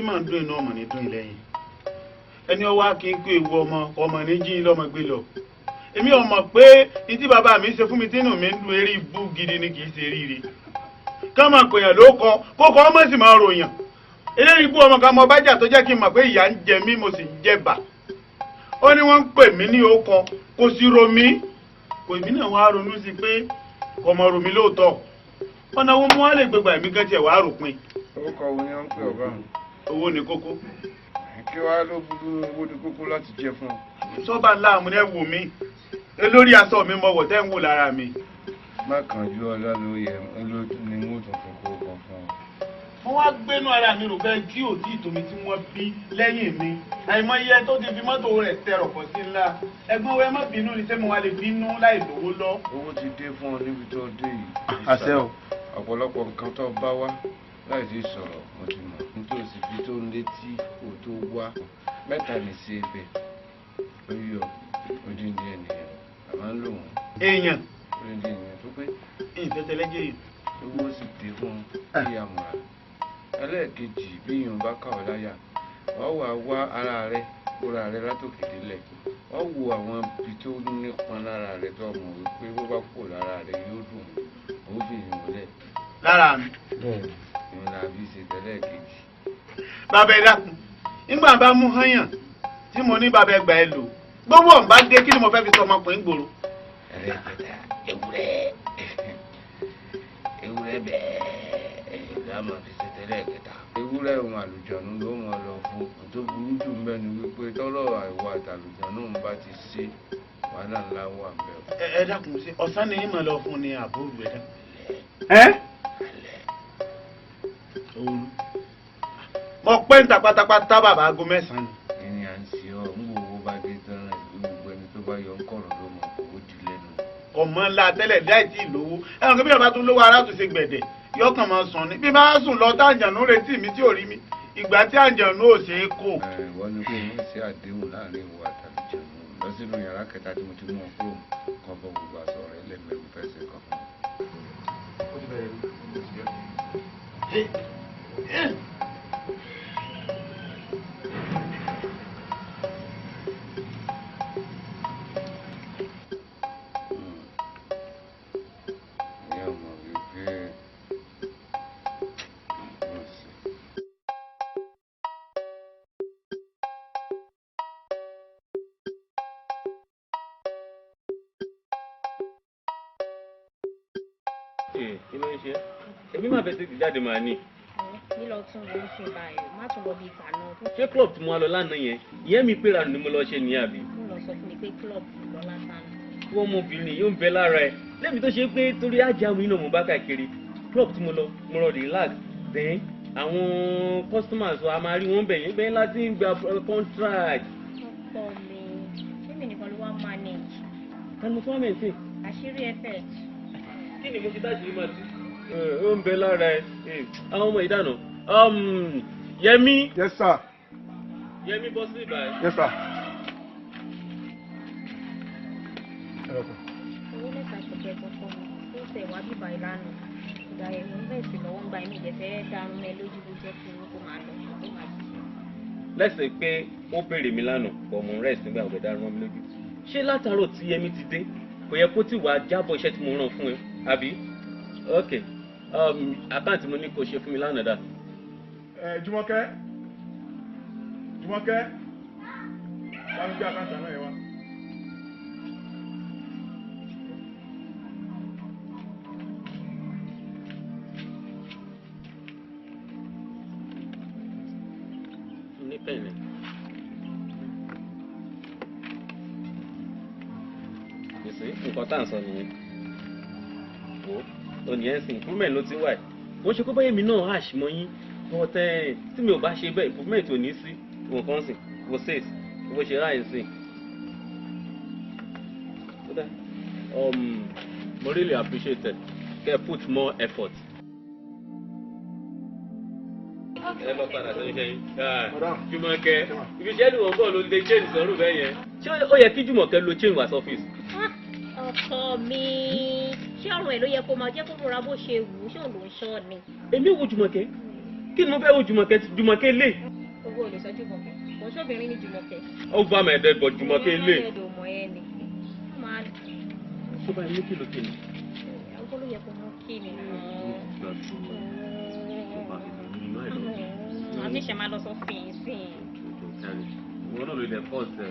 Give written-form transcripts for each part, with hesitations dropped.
Tí màá ń dún iná ọmọ ní dún ilẹ̀ yìí, ẹni ọwọ́ kí n kó ewu ọmọ ọmọ ní jí lọ́mọ gbé lọ. Èmi ò mọ̀ pé ní tí bàbá mi ṣe fún mi tínú mi ń dún, eré ibú gidi ni, kì í ṣe ríire. Ká máa pèèyàn ló kọ kó kọ ọmọ sì máa ròyàn. Eléyìí ibú ọmọ kan mọ bájà tó jẹ́ kí n mọ̀ pé ìyà ń jẹ mí, mo sì ń jẹ bà. Ó ní wọ́n ń pè mí ní orúkọ, kò sì rò mí. Kò èmi náà wá ronú sí pé kò mọ̀ rò mí lóòótọ́. Ọ̀nà wo mo wá lè gbégbá èmi gan tiẹ̀ wàá rò pin? Orúkọ wo ni wọ́n ń pè ọ̀gá mi? Owó ni kókó. Kí wàá ló burú owó ní kókó láti jẹ fún ọ? Sọ́ba ńlá àmúlẹ̀ wò mí, olórí aṣọ mi mọ wọ̀ tẹ́ ń wò lára mi. Má kánjú, ọlá ló yẹ ló ní wọ́n tún fi kó kan fún ọ. Mo wá gbénú ara mi rò bẹ́ẹ̀ tí ò tí ì tómi tí wọ́n bí lẹ́yìn mi, àìmọye tó ti fi mọ́tò rẹ̀ tẹrọ̀ pọ̀ sí ńlá. Ẹ̀gbọ́n wẹ́, má bínú ni, sẹ́mi wá lè bínú láì lówó lọ? Owó ti dé fún ọ níbi tó dé yìí. Àṣẹ o. Ọ̀pọ̀lọpọ̀ nǹkan tó bá wá láì tí sọ̀rọ̀, mo ti mọ̀ nítorí sì fi tó ń létí kó tó wá. Mẹ́ta ní sí ebè ó yọ odindi ènìyàn, àmọ́ ń lò wọ́n. Èèyàn. Odindi ènìyàn tó pé. Ìfẹsẹ̀lẹ́jẹ̀ yìí. Owó sì dé fún kí a mọ̀ra. Ẹlẹ́ẹ̀kejì, bí èèyàn bá kà ọ́ láyà, ọ wà wá ara rẹ, kóra rẹ látòkè délẹ̀, ọ wo àwọn ibi tó nípọn lára rẹ tó mọ̀ wípé bó bá kò lára rẹ yóò dùn, ó fi yàn lẹ̀. Lára mi. Ìyẹn la fi ṣe tẹ́lẹ̀ kejì. Bàbá, ẹ dákun, nígbà bá mú hányàn tí mo ní bàbá ẹgbàá ẹ lò gbogbo ọ̀nba dé, kí ni mo fẹ́ fi sọ ọmọkùnrin gbòòrò? Ẹlẹ́kẹta, ewúrẹ́, ewúrẹ́ bẹ́ẹ̀ la máa fi ṣe tẹ́lẹ̀ kẹta. Ewúrẹ́ ohun àlùjọ̀nù ló mọ̀ lọ fún. Tó burú jù ń bẹ ni wípé tọ́lọ̀ àìwọ àtàlùjọ̀nù ń bá ti ṣe, wàhálà ńlá wà ń bẹ. Ẹ dákun, sí ọ̀sán ni ìmọ̀ lọ fún ni àbúrò ẹ dákun? Ẹ òru mo pẹ́ ń ta pátápátá bàbá, aago 9 ni. Ẹni à ń ṣe ọ ń wo owó bá dé tán, gbogbo ẹni tó bá yọ ń kọ̀rọ̀ ló mọ̀ owó di lẹ́nu. Ọmọ ńlá tẹ́lẹ̀ láì tí ì lówó, ẹ̀rọ kí bí bàbá tún lówó ara tún ṣe gbẹ̀dẹ̀ yọkàn máa sùn ni. Bí bá sùn lọ tá àǹjànú retí mi tí ò rí mi, ìgbà tí àǹjànú ò ṣe é kó. Ẹ ìwọ ni kó o ṣe àdéhùn láàrin ìwọ àtàlùjọ̀nù. Lọ sínú yàrá kẹta tí mo ti mú ọ kúrò, kọ́ bọ́ gbogbo aṣọ rẹ lẹ́mẹ̀rún, fẹ́ ṣe kan fún Ó ti bẹ̀rẹ̀ ní. Ìyá ọmọ wípé wọ́n ṣe. Ee, kí ló ń ṣe? Èmi máa fẹ́ tètè jáde máa ní. Nílọ tún lọ ń sìn báyìí, má tún lọ bí ìtànà. Ṣé club tí mo wá lọ lánàá yẹn, ìyẹn mi péra ni mo lọ ṣe nìyẹn, àbí? Mo lọ sọ fún mi pé club lọ látàná. Wọ́n ọmọbìnrin yóò ń bẹ lára ẹ̀. Lẹ́mi tó ṣe pé torí ajá mi náà mo bá káàkiri. Club tí mo lọ, mo lọ relax. Then àwọn customers wa, a máa rí wọn bẹ̀yẹn bẹ́ẹ̀ láti ń gba contract. Ọkọ mi, ṣé mi nìkan ló wá manage? Tani mo tún wá mẹ́ǹtì? Àṣírí ẹ fẹ́. Kí ni mo ṣe táṣìírí máa tú? Ó ń bẹ lára ẹ̀. Àwọn ọmọ ìdáná. Yẹmi. Yes, sir. Yẹmi, bọ́ sí ìbàyẹ̀. Yes, sir. Owó mẹ́ta ṣọ̀kẹ́ kọ́kọ́ mi ó tẹ̀ wá bíbá ìlànà ìgbà yẹn, mo ń bẹ̀ sí lọ́wọ́ ń gba ẹ̀mí ìjẹ́fẹ́ dárún mẹ́ lójú bó jẹ́ kí n kó máa lọ kó máa jù. Lẹ́sẹ̀ pé ó béèrè mi lánàá pọ̀, mò ń rẹ̀ sígbà ọ̀gbẹ̀ dárún mọ́ mi lójú. Ṣé látàárọ̀ tí Yẹmi ti dé, kò yẹ kó tí wàá jábọ̀ iṣẹ́ tí mo rán fún ẹ, àbí? Ok, account mo ní kó ṣe fún mi lánàá dà? Ẹ Jùmọ̀kẹ́, Jùmọ̀kẹ́, bá mi gbé account náà yẹn wá. Ní pẹ̀lẹ́. You see, nǹkan tá à ń sọ nìyẹn. Wo ò ní ẹ̀ sìn, improvement ló ti wà ẹ̀. Wọ́n ṣe kó báyìí mi náà hash mọ́ yín, but tí mi ò bá ṣe bẹ́ẹ̀, improvement ò ní sí. Ìwọ̀n kan sìn, wo sales, bó ṣe ráàyè sìn. Ó dá. Mo really appreciate it. Kẹ́ put more effort. Ẹ lọ padà sọ iṣẹ́ yín. Jùmọ̀kẹ́, ibi iṣẹ́ ni wọ́n bọ̀ ló lè chain sọ́rùn bẹ́ẹ̀ yẹn. Ṣé ó yẹ kí Jùmọ̀kẹ́ lo chain wá sọ́fíìsì? Ọkọ mi, ṣé ọrùn ẹ ló yẹ kó máa jẹ́ kó múra bó ṣe wù ú? Ṣé òun ló ń ṣọ́ ni? Èmi wo Jùmọ̀kẹ́. Kí ni mo fẹ́ wo Jùmọ̀kẹ́ Jùmọ̀kẹ́ lé? Owó ò lè sọ Jùmọ̀kẹ́. Kò sóbìnrin ní Jùmọ̀kẹ́. Ó bá mi ẹ̀dẹ́ bọ̀ Jùmọ̀kẹ́ lé. Ìyá mọ̀ ẹ́ ni. Máa Ṣé báyìí ní kìlọ̀ kìlọ̀? Ọgbọ́n ló yẹ kó mú kí ni. Àmì ìṣẹ̀ máa lọ sọ fìyìn. Ìwọ náà ló lè pọ̀ sẹ́.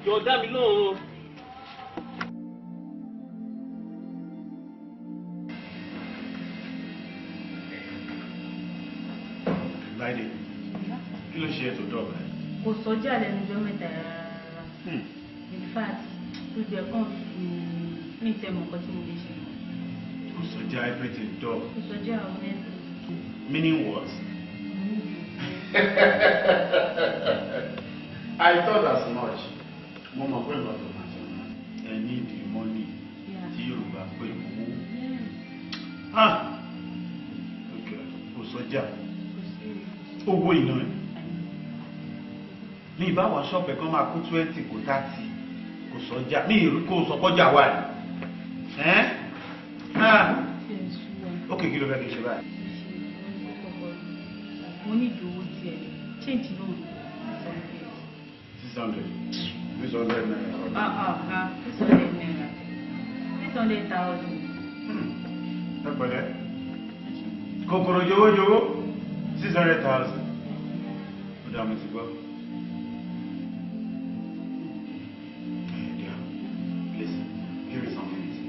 Jọ dá mi lóhùn o. Láìdé, kí ló ṣe ètò dọ́ọ̀bù ẹ̀? Kò sọjà lẹ́nu ọjọ́ mẹ́ta rárá. In fact, gbogbo ẹ̀ kàn mí tẹ mọ̀ nǹkan tí mo lè ṣe. Kò sọjá, everything dọ́ọ̀. Kò sọjà, honestly. Meaning what? I thought as much. Mo mọ̀ pé nǹkan tó máa sọ náà. Ẹ need the money tí Yorùbá pè owó. Ah! Okay, kò sọjà. Owó iná ni. Ní ìbáwọ̀ ṣọ́ọ̀bù kan máa kó 20 kó 30, kò sọjà. Ní ìlú kò sọ kọjá wà ní. Ẹ́ ah! Ok, kí ló fẹ́ kí n ṣe báyìí? Mo ní ìdòwò díẹ̀, change náà ní 600. 600 naira. Ah ah ah, 600 naira. 600,000. Ẹ pẹ̀lẹ́. Kòkòrò jowójowó 600,000. Ó dá mi ti gbọ́. Dear, please, give me some minutes.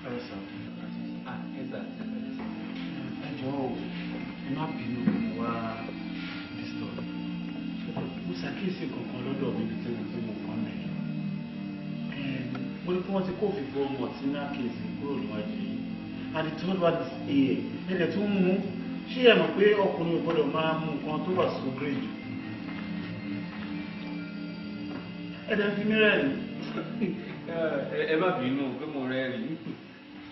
Ẹ sà. Ah, ẹ sà. Ẹ jọ̀ọ́ o, ẹ má bínú pé mo wá disturb. Mo ṣàkíyèsí kankan lọ́dọ̀ mi níbi tí mo ti mú nǹkan mẹ́. Mo ní kí wọ́n ti kó òfìfo Martina case kúrò níwájú yìí. And the third one is air. Ẹ̀dẹ̀ tó ń mú. Ṣé ẹ mọ̀ pé ọkùnrin ò gbọ́dọ̀ máa mú nǹkan tó wà sógre jù? Ẹ̀dẹ̀ ń fi mí rẹ́rìn-ín. Ẹ má bínú pé mo rẹ́rìn-ín.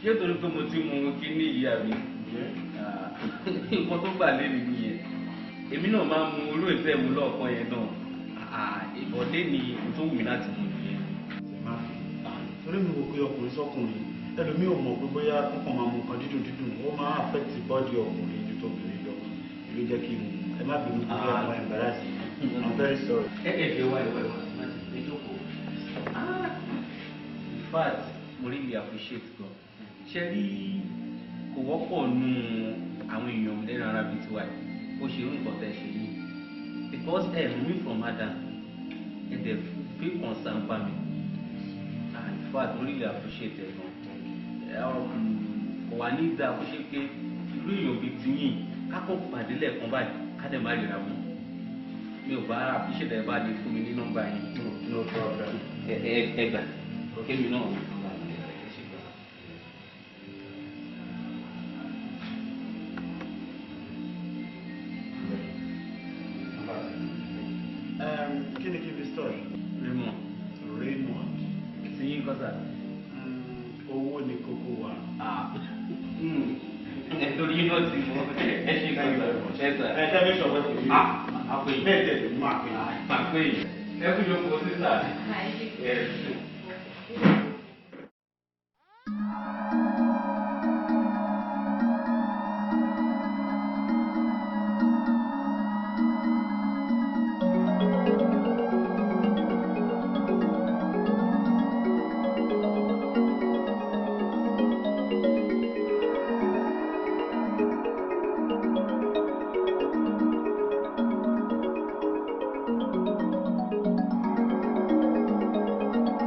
Ṣé torí pé mo ti mu kíní yìí àbí? Nǹkan tó gbà lé mi nìyẹn. Èmi náà máa ń mu olú ìfẹ́ mu lọ́ọ̀kan yẹn náà. Ìbọ̀dé ni ohun tó wù mí láti mu nìyẹn. Ẹ má fi. Torí mi wò pé ọkùnrin sọ́kùnrin, ẹlòmíì ò mọ̀ pé bóyá kọ́kàn máa mu nǹkan dídùn dídùn, ó máa affect body ọkùnrin ju tóbìnrin lọ. Ló jẹ́ kí n mu. Ẹ má bínú pé mo embarrass yín. I'm very sorry. Ẹ ẹ fi wá ìwà ìwà má ti ẹ jókòó. In fact, mo really appreciate gan. Ṣé rí, kò wọ́pọ̀ nù àwọn èèyàn lẹ́nu ara bíi tiwa yìí ó ṣe irú nǹkan tẹ́ ṣe yìí, because ẹ mú mi from Adam, ẹ dẹ̀ feel concern pa mi. And in fact, mo really appreciate ẹ gan. Kò wá ní dáa kó ṣe pé irú èèyàn bíi tiyín ká kó pàdé lẹ́ẹ̀kan báyìí ká dẹ̀ má ríra mọ́. Mi ò bá appreciate ẹ bá lè fún mi ní nọ́mbà yín. No problem. Ẹ ẹ ẹ gbà kémi náà. Kí ni kí n fi store? Raymond. Raymond. Ti yín kọ́ sà. Owó ni kókó wa. Ẹ torí yín náà ti mọ ẹ ṣe kọ́ sà. Ẹ sà. Ẹ ṣe mi sọ pé kò yí. Àpè yìí. Bẹ́ẹ̀ tẹ̀ ló máa pè é. Àpè yìí. Ẹ kú jókòó sí sà. Ẹ ṣe.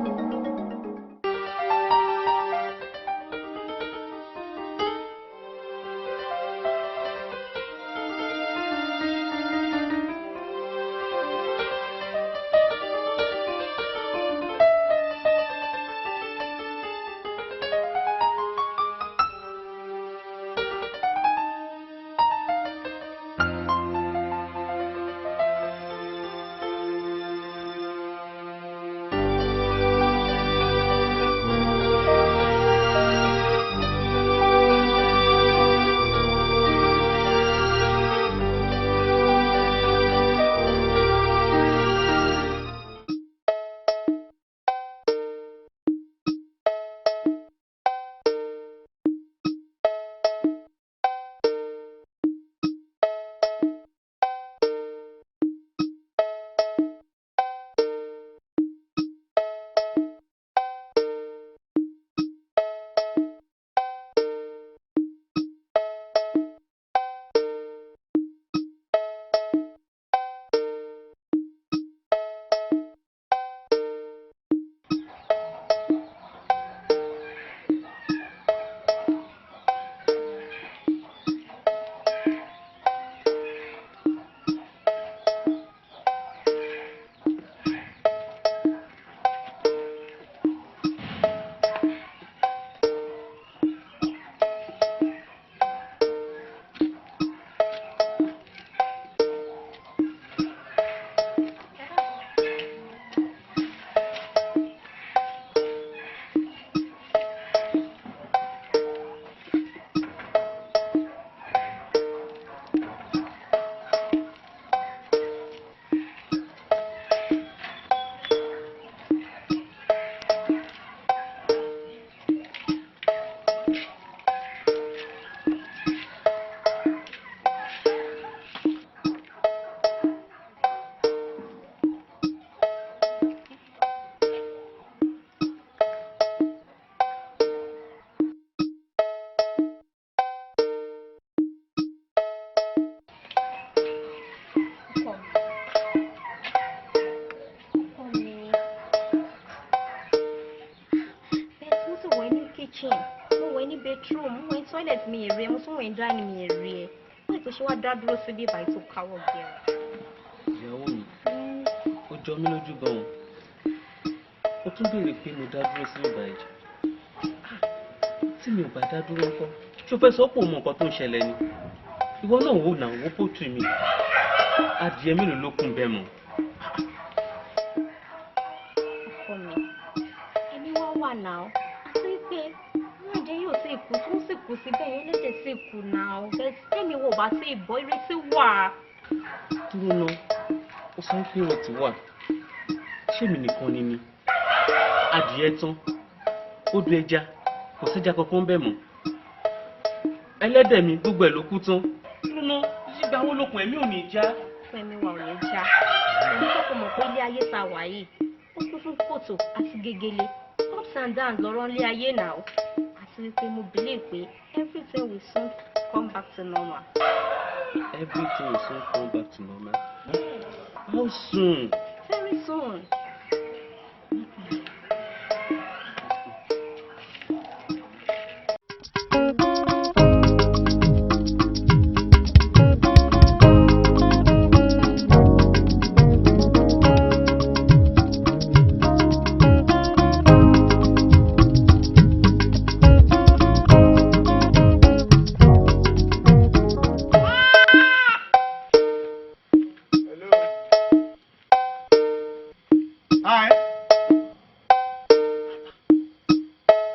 Thank bedroom, mo wẹ̀ toilet mi èrè, mo tún wẹ̀ dining mi èrè ẹ̀. Wọ́n ètò ṣe wá dá dúró síbí ìbàyí tó káwọ́ gbéra. Ìyàwó mi, ó jọ mí lójú gan-an. Ó tún béèrè pé mo dá dúró sí ìbàyí. Tí mi ò bá dá dúró ńkọ́, ṣó fẹ́ sọ pé òun mọ nǹkan tó ń ṣẹlẹ̀ ni? Ìwọ náà wò náà wò pọ́tù mi. Adìẹ mélòó ló kún bẹ́ẹ̀ mọ́? Ọkọ mi, ẹni wá wà náà, àti pé wọ́n jẹ́ yóò sì kú, tó sì kú síbẹ̀ yẹn lẹ́jẹ̀ sì kú náà. Bẹ́ẹ̀ tẹ́mi wò bá sí ìbọn ìrètí wà. Dúró ná, ó sọ pé ìrètí wà. Ṣé èmi nìkan ni ni? Adìẹ tán, ó du ẹja, kò sẹ́ja kankan bẹ́ẹ̀ mọ́. Ẹlẹ́dẹ̀ mi gbogbo ẹ̀ ló kú tán. Dúró ná, ìgbà wo lókun ẹ̀mí ò ní já? Ẹ̀mí wa ò ní já. Èmi kọ́kọ́ mọ̀ pé ilé ayé ta wà yìí, ó kún fún kòtò àti gegele. Ups and downs lọ́rọ̀ ilé ayé náà. Àti wípé mo believe pé everything will soon come back to normal. Everything will soon come back to normal. How soon? Very soon. Hi.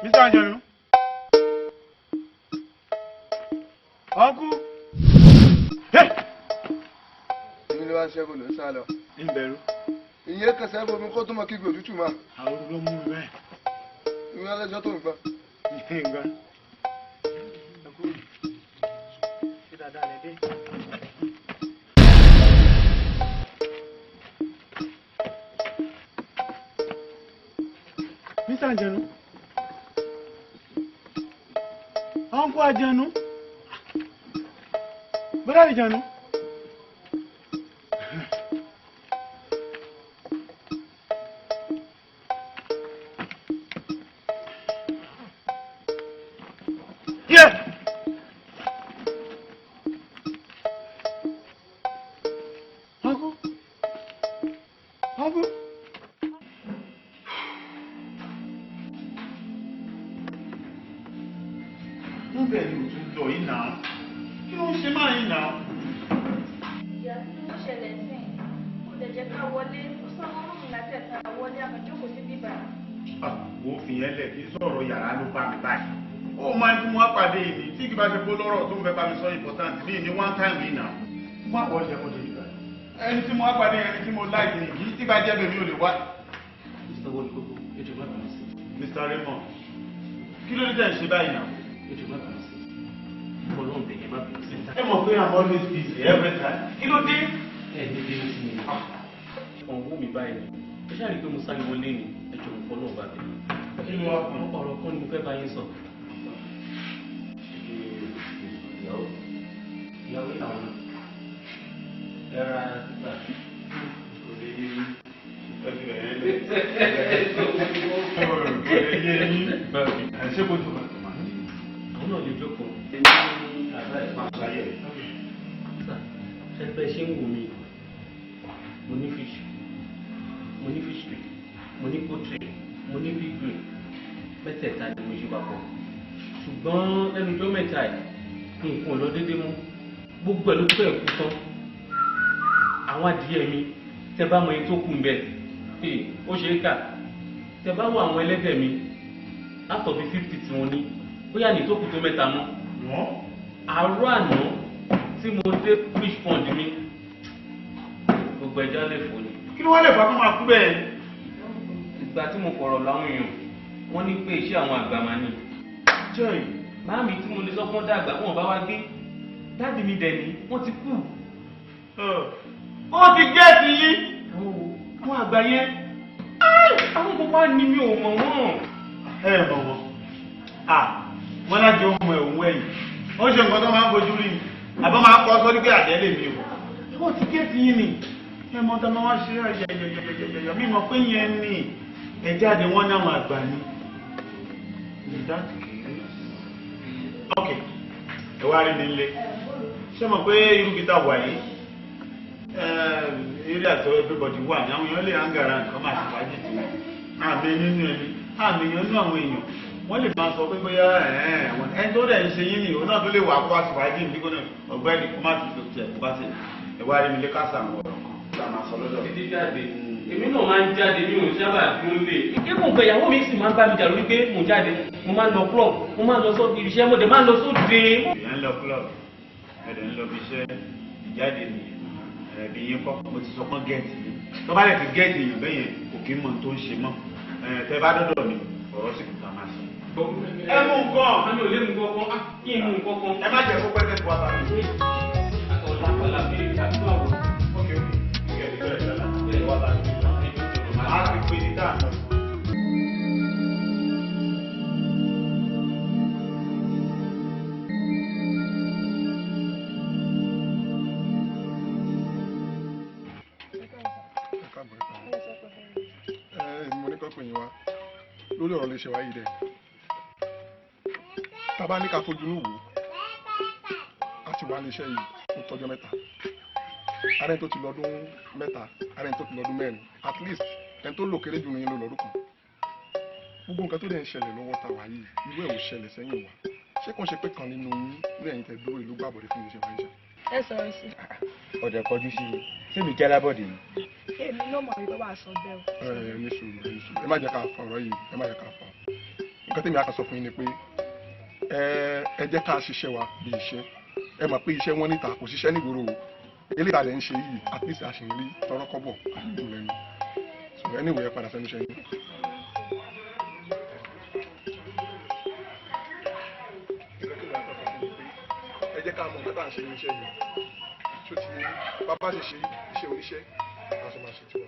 Mr. Anjanu. Uncle. Hey! Èmi ló wá ń ṣẹ́gun ló ń sá lọ. Ń bẹ̀rù. Ìyẹn kẹsẹ̀ bomi kó tó mọ kígbe òtútù máa. Àwọn ló mú mi báyìí. Ìwé alẹ́jọ́ tó ń gbọ́. Nǹkan. Ẹ kú. Ṣé dáadáa lẹ dé? Mr. Anjanu. Uncle Anjanu. Brother Anjanu. Yeah. Uncle. Uncle. Wọ́n bẹ̀rẹ̀ ní òtún lọ yìí náà. Kí ló ń ṣe máa yìí náà? Ìyá, kí ló ṣẹlẹ̀ sí i? Kò lè jẹ́ ká wọlé. Ó sọ wọ́n mú mi láti ẹ̀ka wọlé àkànjókòó sí bíbá. Wo fi yẹn lẹ̀ kí sọ̀rọ̀ yàrá ló bá mi báyìí. Ó máa ń tún wá pàdé yìí ní tí kì bá ṣe kó lọ́rọ̀ tó ń fẹ́ bá mi sọ important ní ní one time yìí náà. Wọ́n àpọ̀ ṣe kó dé ìgbà. Ẹni tí mo wá pàdé ẹni tí mo láì ní kì í tí bá jẹ́ bèmí ò lè wá. Mr. Wọlé-Kókó, ẹ jọ̀ọ́ má bínú sí. Mr. Raymond, kí ló dé tẹ̀ ń ṣe báyìí náà? Ẹ jọ̀ọ́ má bínú sí. Ọlọ́run bẹ̀ yẹn má bínú sí. Ẹ mọ̀ pé I'm always busy every time. Kí ló dé? Ẹ ní bínú sí mi. Ọ̀hún wù mí báyìí ni. Ẹ ṣáà rí i pé mo sáré wọlé ni. Ẹ jọ̀ọ́ mo fọlọ́run bá bẹ̀. Kí ló wá fún? Ọ̀rọ̀ kan ni mo fẹ́ bá yín sọ. Ìyàwó ìyàwó ìyàwó náà. Ẹ ra sísà. Kò lè yé yín. Ẹ fi ẹ̀yẹ́ lẹ̀. Kò lè yé yín. Ẹ ṣé kó tó bàtà máa. Àwọn náà lè jókòó. Ẹ ní àbá ẹ̀ Máa ṣayẹ̀. Sà, ṣé bẹ́ẹ̀ ṣe ń wò mí? Mo ní fish, mo ní fish tree, mo ní poultry, mo ní big green. Mẹ́tẹ̀ẹ̀ta ni mo ṣe papọ̀. Ṣùgbọ́n lẹ́nu ọjọ́ mẹ́ta yìí, nǹkan ò lọ déédéé mọ́. Gbogbo ẹ̀ ló fẹ́ kú tán. Àwọn adìyẹ mi, tẹ bá mọ iye tó kù ń bẹ̀, ee, ó ṣe é kà. Tẹ bá wo àwọn ẹlẹ́dẹ̀ mi, out of the 50 tí wọ́n ní, bóyá ní tó kù tó mẹ́ta mọ́. Wọ́n. Àárọ̀ àná tí mo dé fish pond mi, gbogbo ẹja lè fò ni. Kí ló wá lè fà kó máa kú bẹ́ẹ̀? Ìgbà tí mo fọ̀rọ̀ láwọn èèyàn, wọ́n ní pé iṣẹ́ àwọn àgbà máa ní. Joy. Màámi tí mo lè sọ fún dàgbà wọn bá wá gbé. Dáàdì mi dẹ̀ ní, wọ́n ti kú. Ó ti gẹ́ẹ̀tì yín. Àwọn wo? Àwọn àgbà yẹn. Àwọn gbogbo wa ni mi ò mọ̀ wọ́n. Ẹ mọ̀ wọ́n. À wọ́n láti ọmọ ẹ̀ òun ẹ̀yìn. Ó ṣe nǹkan tó máa ń fojú rí ni. Àbọ̀ máa ń kọ́ sórí pé àjẹ́ lè mi o. Ó ti gẹ́ẹ̀tì yín ni. Ẹ mọ tó máa wá ṣe yẹ̀yẹ̀yẹ̀yẹ̀yẹ̀ mi mọ̀ pé yẹn ni. Ẹ jáde wọ́n ní àwọn àgbà ni. In that case, Ok, ẹ wá rí mi nílé. Ṣé mo pé irú bíi tá a wà yìí, eré àtọ everybody wà ní àwọn èèyàn lè hangara nǹkan máa ṣe fàájì tí wọn àmì nínú ẹni, àmì èèyàn nínú àwọn èèyàn, wọ́n lè máa sọ pé bóyá ẹni tó dẹ̀ ń ṣe yín ni òun náà tó lè wà kó wá sí fàájì níbi kó náà ọ̀gbẹ́ni kó má ti tiẹ̀ kó bá ti ẹ wá rí mi lé kásá àwọn ọ̀rọ̀ kan tá a máa sọ lọ́dọ̀. Títí jáde, èmi náà máa ń jáde, mi ò sábà dúró lé. Ikú nǹkan ìyàwó mi sì máa ń bá mi jà lórí pé mo jáde, mo máa ń lọ club, mo máa ń lọ sọ́ọ́ ibi iṣẹ́, mo dẹ̀ máa ń lọ sóde. Èèyàn ń lọ club, ẹ̀dẹ̀ ń lọ bí iṣẹ́, ìjáde nìyẹn. Ẹ̀bí yín kọ́, mo ti sọ pọ́n gẹ̀ẹ́tì ni. Tó bá lẹ̀ ti gẹ̀ẹ́tì èèyàn bẹ́yẹn, kò kí ń mọ ohun tó ń ṣe mọ́. Tẹ bá dọ́dọ̀ mi, ọ̀rọ̀ sì kò tá a máa sọ. Ẹ mú nǹkan. Àmì ò lè mú nǹkan kan, kí n mú nǹkan kan. Ẹ má jẹ́ kó pẹ́ tẹ́ tó wá bá mi. Ọ̀la ọ̀la bí àdúrà wò. Ok ok, ìkẹ́ ẹ̀ lọ́la, ẹ wá bá mi. Màá fi pè ní dáa lọ. Ẹ káàbọ̀, ẹ káàbọ̀. Ẹ mo ní kọ́ pè yín wá lórí ọ̀rọ̀ lè ṣe wáyé dẹ̀. Tá a bá ní ká fojú inú wò ó, a ti wà níṣẹ́ yìí ó tọ́jọ́ mẹ́ta. Ara ẹni tó ti lọ́dún 3, ara ẹni tó ti lọ́dún 4, at least ẹni tó lò kéré jù ní ló lọ́dún kan. Gbogbo nǹkan tó dẹ̀ ń ṣẹlẹ̀ lọ́wọ́ ta wà yìí, irú ẹ̀ ò ṣẹlẹ̀ sẹ́yìn wa. Ṣé kò ń ṣe pé kan nínú yín ní ẹ̀yin tẹ́ dúró ìlú gbàbọ̀dé fún iléeṣẹ́ wa yìí ṣá? Ẹ sọ̀rọ̀ sí. Ọ̀dẹ̀ kọjú sí i, ṣé mi jẹ́ alábọ̀dé ni? Èmi náà mọ̀ wípé wàá sọ bẹ́ẹ̀ o. Ẹ ní sùúrù, ẹ ní sùúrù, ẹ má jẹ́ ká fa ọ̀rọ̀ yìí, ẹ má jẹ́ ká fa. Nǹkan tèmi á kàn sọ fún yín ni pé ẹ jẹ́ ká ṣiṣẹ́ wa bí iṣẹ́. Ẹ mọ̀ pé iṣẹ́ wọn níta kò ṣiṣẹ́ nígboro o. Eléyìí tá a lè ń ṣe yìí, at least a ṣì ń rí tọrọkọ́bọ̀ àdúgbò lẹ́nu. So anyway, ẹ padà sẹ́nu iṣẹ́ yín. Ẹ jẹ́ ká mọ̀ nǹkan tá à ń ṣe ní iṣẹ́ yìí. Ṣó ti yé yín? Bàbá ṣe ṣe iṣẹ́ oníṣẹ́, a ṣe máa ṣe tiwa.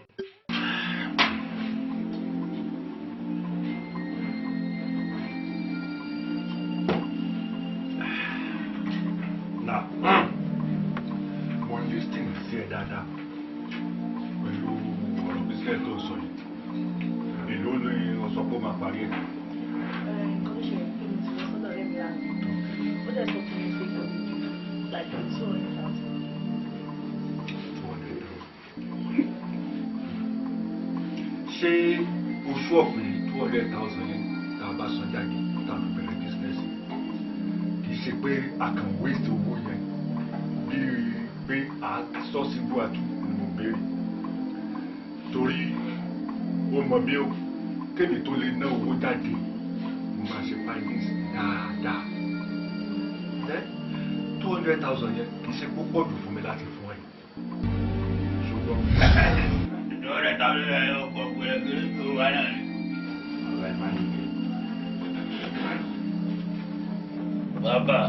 Now, mo ń listen sí ẹ dáadáa pẹ̀lú ọ̀rọ̀ business tó ń sọ yìí. Èló ni o sọ pé ó máa parí ẹ̀? Nǹkan tó ṣẹlẹ̀ pé mo ti lọ sọ́dọ̀ ọ̀rẹ́ mi lánàá. Ó dẹ̀ sọ fún mi pé kò ní ju like 200,000. 200,000. Ṣé oṣù ọ̀pẹ 200,000 yẹn tá a bá san jáde tá a fi bẹ̀rẹ̀ business yìí? Kì í ṣe pé a kàn waste owó yẹn bíi pé à á sọ sígbó àtú ni mo béèrè. Torí ó mọ bí ó kéde tó lè ná owó jáde, mo máa ṣe finance dáadáa. 200,000 yẹn kì í ṣe púpọ̀ jù fún mi láti fún ẹ. Ṣùgbọ́n. 200,000 yẹn ọkọ̀ gbẹ̀rẹ̀gbẹ̀rẹ̀ tó wà náà ni. Bàbá,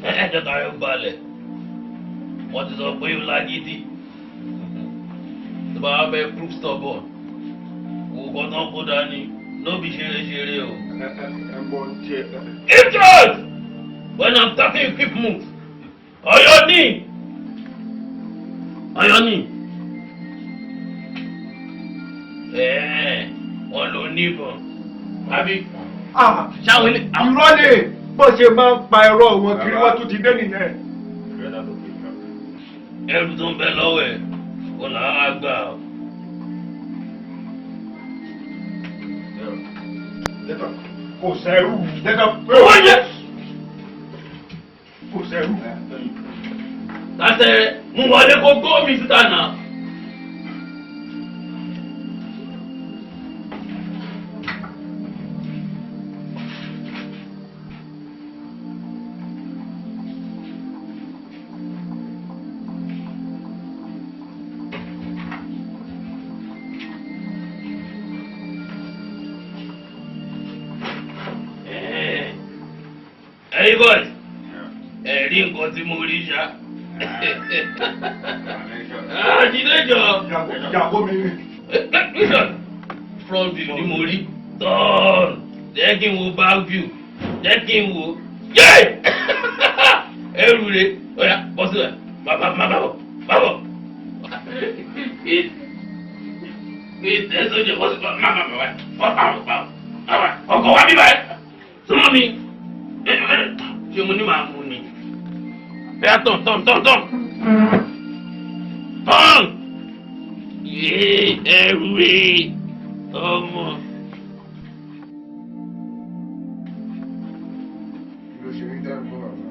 ẹ jẹ́ ká yóò balẹ̀. Wọ́n ti sọ pé ó lágídí. Tó bá wá fẹ́ proof stubborn, kò kọ́ tán kó dání, no be ṣeré-ṣeré o. Ẹ mọ díẹ̀. Keep short! When I'm talking, you keep move. On your knee! On your knee. Wọ́n lò níbọn. Àbí? Ṣáwọn ilé. Irọ́ ni bó ṣe máa ń pa ẹ̀rọ wọn kiri wọ́n tún ti dé nìyẹn. Ẹrù tó ń bẹ lọ́wọ́ ẹ̀, kò náà á gbà ọ́. Kò sẹ́rù jẹ́ka pé Owó yẹ! Kò sẹ́rù. Tàṣẹ mú wọlé kó gbó mi síta náà. Ẹ̀yin boys, ẹ rí nǹkan tí mo rí ṣá. Àjílẹ̀jọ. Ìyàwó mi ni. Front view ni mo rí. Turn. Jẹ́ kí n wo back view. Jẹ́ kí n wo. Yé! Ẹrù rẹ̀. Ọ̀yà bọ́ sílẹ̀. Bàbá bàbá bọ̀. Bàbọ̀. Ìtẹ̀sọ́jẹ̀ bọ́ sílẹ̀. Má má má wá. Ọkọ̀ wa bíbá ẹ̀. Súnmọ́ mi. Ṣé mo ní màá mú ni? Bẹ́ẹ̀ tán tán tán tán. Tán! Yéé ẹrù rè ọmọ. Ló ṣe rí dáhùn fún bàbá.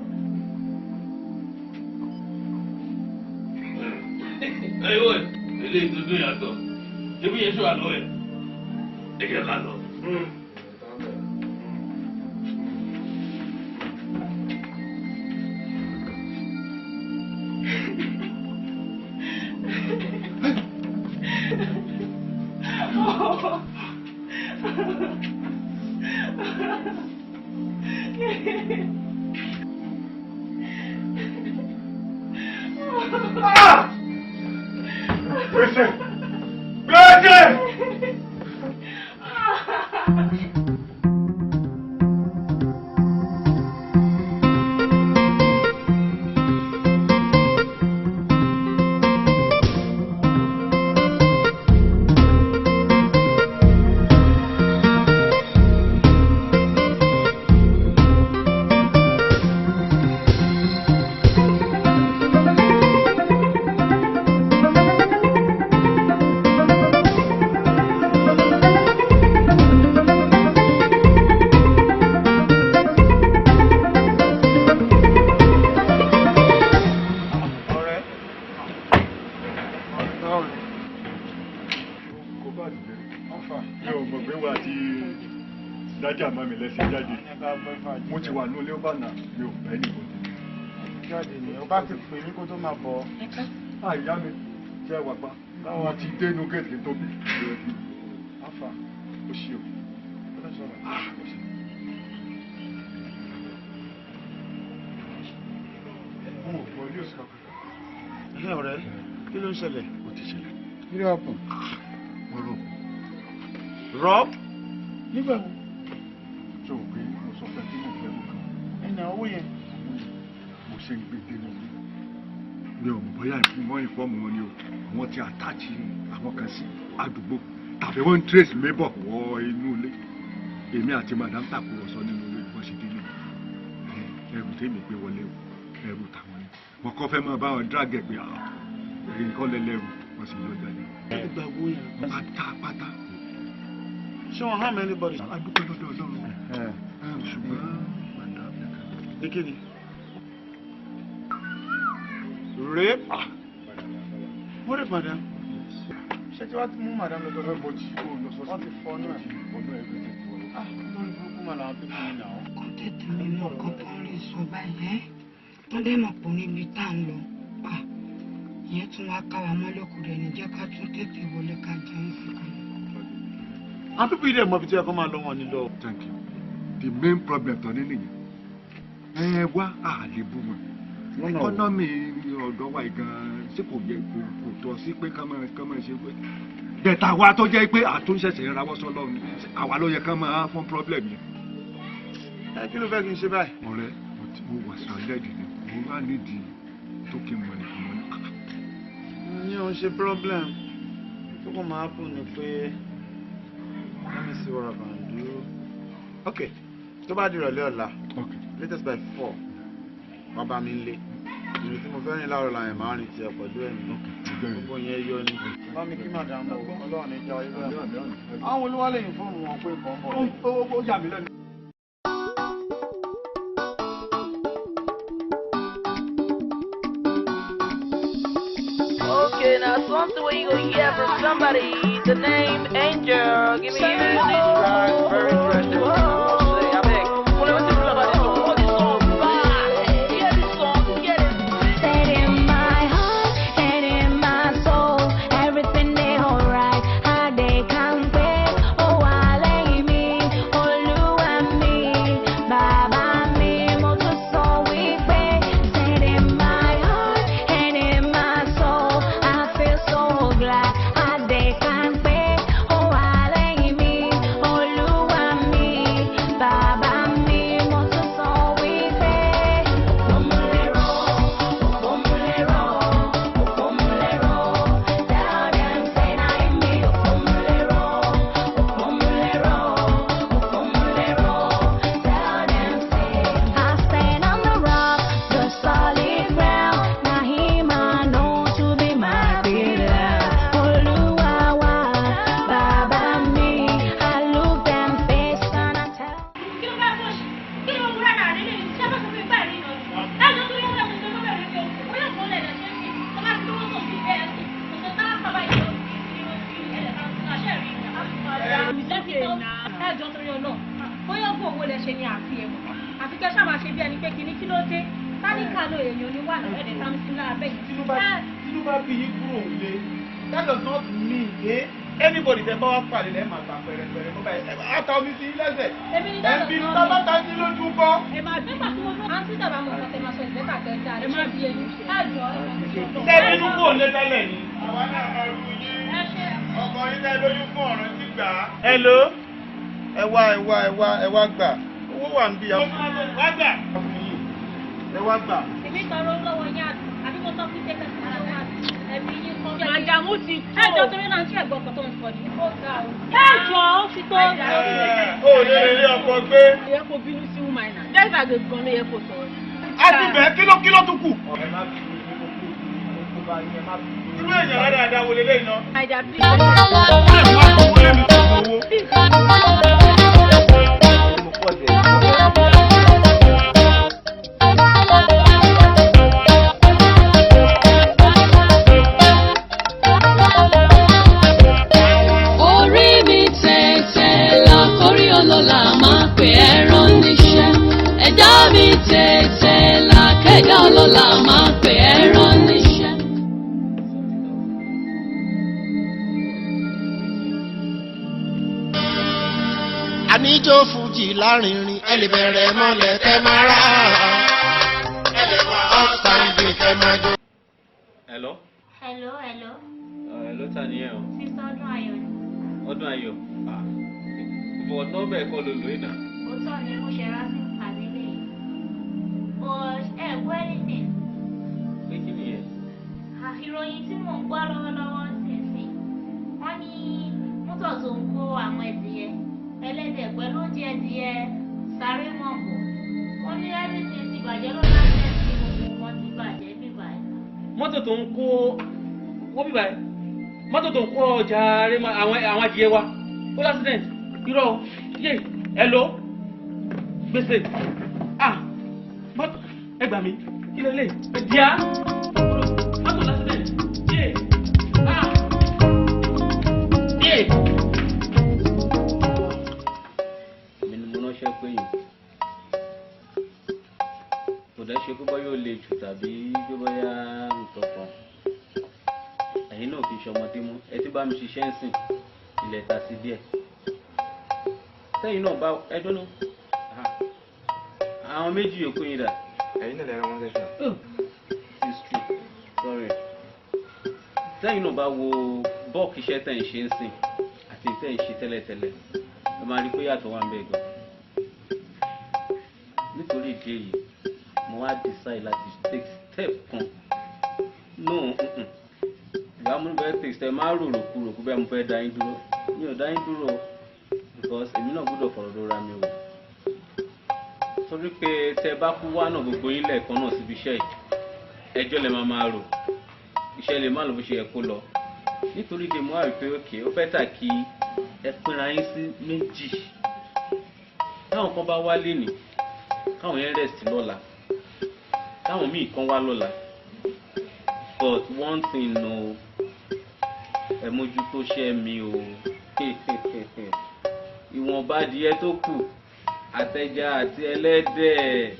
Ẹ wọ ilé ìdúdú yàtọ̀. Ṣébí yẹn ṣe wà lọ́wọ́ ẹ̀? Ẹ jẹ́ ká lọ. Gbèsè! Gbèsè! Ọ̀rẹ́. Kò bá dìde. Mi ò mọ̀ pé wà á ti dájà mọ́ mi lẹ́sẹ̀ jáde. Mo ti wà ní ilé ọba náà, mi ò fẹ́ nìkan tèmi. Jáde ni, o bá ti pè mí kó tó máa bọ̀. Àyà mi jẹ́ wà pa. Mo ti dé inú géètì kí n tó bí. Afa. Ó ṣe o. Ah, ó ṣe. Mo ò gbọ́ ilé òsì kankan. Ẹ ọ̀rẹ́, kí ló ń ṣẹlẹ̀? Ó ti ṣẹlẹ̀. Kí ló happen? Wọ́n rọ̀. Rob? Nígbà wo? Ṣé o pé mo sọ fẹ́ tí mo fẹ́ mú kan? Ẹnà owó yẹn. Mo ṣe ń gbé dénú ilé. Mi ò mọ̀ bóyá wọ́n ìfọ́ọ̀mù wọn ni o. Àwọn ti àtàchì àwọn kan sí àdúgbò. Tàbí wọ́n ń trace mi bọ̀ wọ inú ilé. Èmi àti madam tàkùrọ̀sọ nínú ilé bí wọ́n ṣe délé. Ẹrù tèmi gbé wọlé o. Ẹrù tàwọn ni. Wọ́n kọ́ fẹ́ máa bá wọn drag ẹ̀ pé ẹ̀yin kọ́ lẹ́lẹ́rù. Wọ́n sì yọ jáde. Ìgbà wo yẹn? Pátápátá. Ṣé wọ́n harm anybody? A dúpẹ́ lọ́dọ̀ Ọlọ́run. Ṣùgbọ́n madam nìkan. Ní kíni? Rape? Wọ́n rape madam? Ṣé tí wàá ti mú madam lọ sọ́dọ̀? Mo ti kó lọ sọ́sọ́. Wọ́n ti fọnú ẹ̀. Fọnú ẹ̀ everything. Ah, lórí burúkú mà làwọn pípọ̀ yìí náà. Kàn tètè mímọ nǹkan tó ń rí sọ báyìí ẹ́ wọ́n dẹ̀ mọ̀ pé níbi tá à ń lọ. Ah, ìyẹn tún wá ká wa mọ́ lóko rẹ̀ ní jẹ́ ká tún tètè wọlé ká jẹun sí kan. Àwọn pípọ̀ yìí dẹ̀ mọ ibi tí ẹ kọ́ máa lọ wọn ní lọ. Thank you. The main problem tó ní nìyẹn. Ẹ wá àlébù wọn. Economy ọ̀dọ́ wa yìí gan-an ṣé kò yẹ kò tọ́ sí pé ká máa ṣe pé. Bẹ̀tà wa tó jẹ́ pé àtúnṣẹ̀ṣẹ̀ ń rawọ́ sọ́lọ́run ni àwa ló yẹ ká máa fún problem yẹn. Ẹ kí ló fẹ́ kí n ṣe báyìí? Ọ̀rẹ́, mo wà stranded ni, mo wá nídìí tó kí n mọ̀ nìkan mọ́ ní. Ìyẹn ò ń ṣe problem. Tó kàn máa happen ni pé let me see what I can do. Okay, tó bá di ìrọ̀lẹ́ ọ̀la, latest by 4, wàá bá mi lé. Ìrìn tí mo fẹ́ rìn láàárọ̀ làyẹn máa rìn tiẹ̀ pẹ̀lú ẹ̀mí. Gbogbo yẹn yọ ni. Bá mi kí màdàmú o, Ọlọ́run ní já ayé bẹ́ẹ̀. Àwọn olúwa lè yìn fóònù wọn pé nǹkan ń bọ̀. Ó yà mí lẹ́nu. Okay, now something where you gonna hear from somebody. The name Angel. Give me this track, very fresh. Say, I beg. Well, let me tell you about this song. Oh, this song, bad. Hear this song, hear this. Said in my heart and in my soul, everything they alright. I they can't pay. Oh, I lay me, Olúwa mi, Bàbá mi, mo tún sọ wípé. Said in my heart and in my soul, I feel so glad. I they can't pay. Oh, I lay me, Olúwa mi, Ẹ jọ, torí Ọlọ́run, bóyá ogún owó lẹ ṣe ni àfi ẹ̀wọ̀n. Àfi kẹ́ ṣáà máa ṣe bí ẹni pé kinní, kí ló dé? Tálíkà ló èèyàn ní wà náà, ẹ̀dẹ̀ tá mi sí lára bẹ́ẹ̀. Tínú bá bí yín kúrò nílé, that does not mean pé anybody tẹ bá wá pàdé lẹ́ẹ̀ máa ta pẹ̀rẹ̀pẹ̀rẹ̀ kó báyìí ata omi sí lẹ́sẹ̀. Èmi ní ẹ̀ ń bí tábà ta sí lójú kọ́. Ẹ máa bí nígbà tí mo fẹ́. Àǹtí dàbà mọ̀ nǹkan tẹ máa sọ, ìgbẹ́ta kẹta. Ẹ má bí ẹni. Ẹ jọ, ẹ má bí ọlọ́run. Ṣé bínú kúrò nílé tẹ́lẹ̀ ni? Àwa náà máa rú yín. Ọkọ yín tẹ́ lóyún fún ọ̀rọ̀ tí gbà á. Hello, ẹ wá, ẹ wá, ẹ wá, ẹ wá gbà, owó wà ń bí. Wá gbà, ẹ wá gbà. Èmi tọrọ lọ́wọ́ yín àbí? Àbí mo sọ fún ṣé kẹsì lọ́wọ́ àbí? Ẹbí yín kọ́. Màdàmú ti tó. Ẹ jọ, torí náà, ń ṣe ẹ̀gbọ́n kan tó ń sọ ni. Ó ga o. Ẹ jọ, ó ti tó. Ó lè rí ọkọ gbé. Ó yẹ kó bínú sí woman náà. Driver gangan ló yẹ kó sọ̀rọ̀. A ti bẹ̀, kí ló tún kù? Irú èèyàn rẹ̀ dáadáa wo leléyìí náà? Naija, please. Orí mi tètè là, kórí ọlọ́lá máa pè é rán níṣẹ́. Ẹ̀dá mi tètè là, kẹ́dá ọlọ́lá máa pè é rán níṣẹ́. Àníjó fújì lárinrin, ẹ lè bẹ̀rẹ̀ mọ́lẹ̀ kẹ́ máa rà, ẹ lè wà ọ́sàndì kẹ́ máa jó. Hello. Hello, hello. Hello, ta ni ẹ o? Sister Ọdún Ayọ̀ ni. Ọdún Ayọ̀. Ah, but nọ́mbà ẹ̀kọ́ ló lò náà. Òótọ́ ni, mo ṣe ra SIM card eléyìí. But ẹ gbọ́ anything. Pé kí nìyẹn? Ah, ìròyìn tí mò ń gbọ́ lọ́wọ́lọ́wọ́ sínsìn. Wọ́n ní mọ́tò tó ń kó àwọn ẹdìyẹ, ẹlẹ́dẹ̀ pẹ̀lú oúnjẹ ẹdìyẹ sáré mọ̀bọ̀. Wọ́n ní everything ti bàjẹ́ lọ́la tí gbogbo nǹkan ti bàjẹ́ bíbá ẹ̀. Mọ́tò tó ń kó wọ́n bíbá ẹ̀, mọ́tò tó ń kó ọjà rẹ̀ àwọn adìyẹ wa ó l'accident? Irọ́ o. Yé, hello, gbèsè. Ah, mọ́tò, ẹ gbà mí, kí lè lè díà, mọ́tò l'accident. Yé, ah, yé. Èmi ni mo ránṣẹ́ pé yìí kò dá ṣe pé bóyá ó le jù tàbí pé bóyá nǹkan kan. Ẹ̀yin náà kì í ṣọmọdé mọ́, ẹ ti bá mi ṣiṣẹ́ ń sìn ilẹ̀ ta sí díẹ̀ tẹ́yìn náà bá ẹ dúró. Àwọn méjì yòókù yín dà? Ẹ̀yin náà lè rán wọn sẹ́sà. It's true, sorry. Tẹ́yìn náà bá wo bọ́ọ̀kì iṣẹ́ tẹ̀ ń ṣe ń sìn àti tẹ̀ ń ṣe tẹ́lẹ̀tẹ́lẹ̀, ẹ máa rí pé yàtọ̀ wà ń bẹ̀ gan. Nítorí ìdí èyí, mo wá decide láti take step kan. No, ìgbà mo fẹ́ take step, máa rò kúrò kú bẹ́ẹ̀, mo fẹ́ dá yín dúró. Mi ò dá yín dúró o, because èmi náà gbọ́dọ̀ fọ̀rọ̀ lóra mi wò, torí pé tẹ bá kú wá náà, gbogbo yín lẹ́ẹ̀kan náà síbi iṣẹ́ yìí, ẹjọ́ lẹ máa máa rò, iṣẹ́ lè má lọ bó ṣe yẹ kó lọ. Nítorí dè, mo wá rí pé òkè ó better kí ẹ pínra yín sí méjì. Táwọn kan bá wá lénìí, káwọn yẹn rest lọ́la, káwọn míì kan wá lọ́la. But one thing o, ẹ mójútó ṣẹ́ mi o. Ìwọ̀nba adìyẹ tó kù, àtẹja àti ẹlẹ́dẹ̀,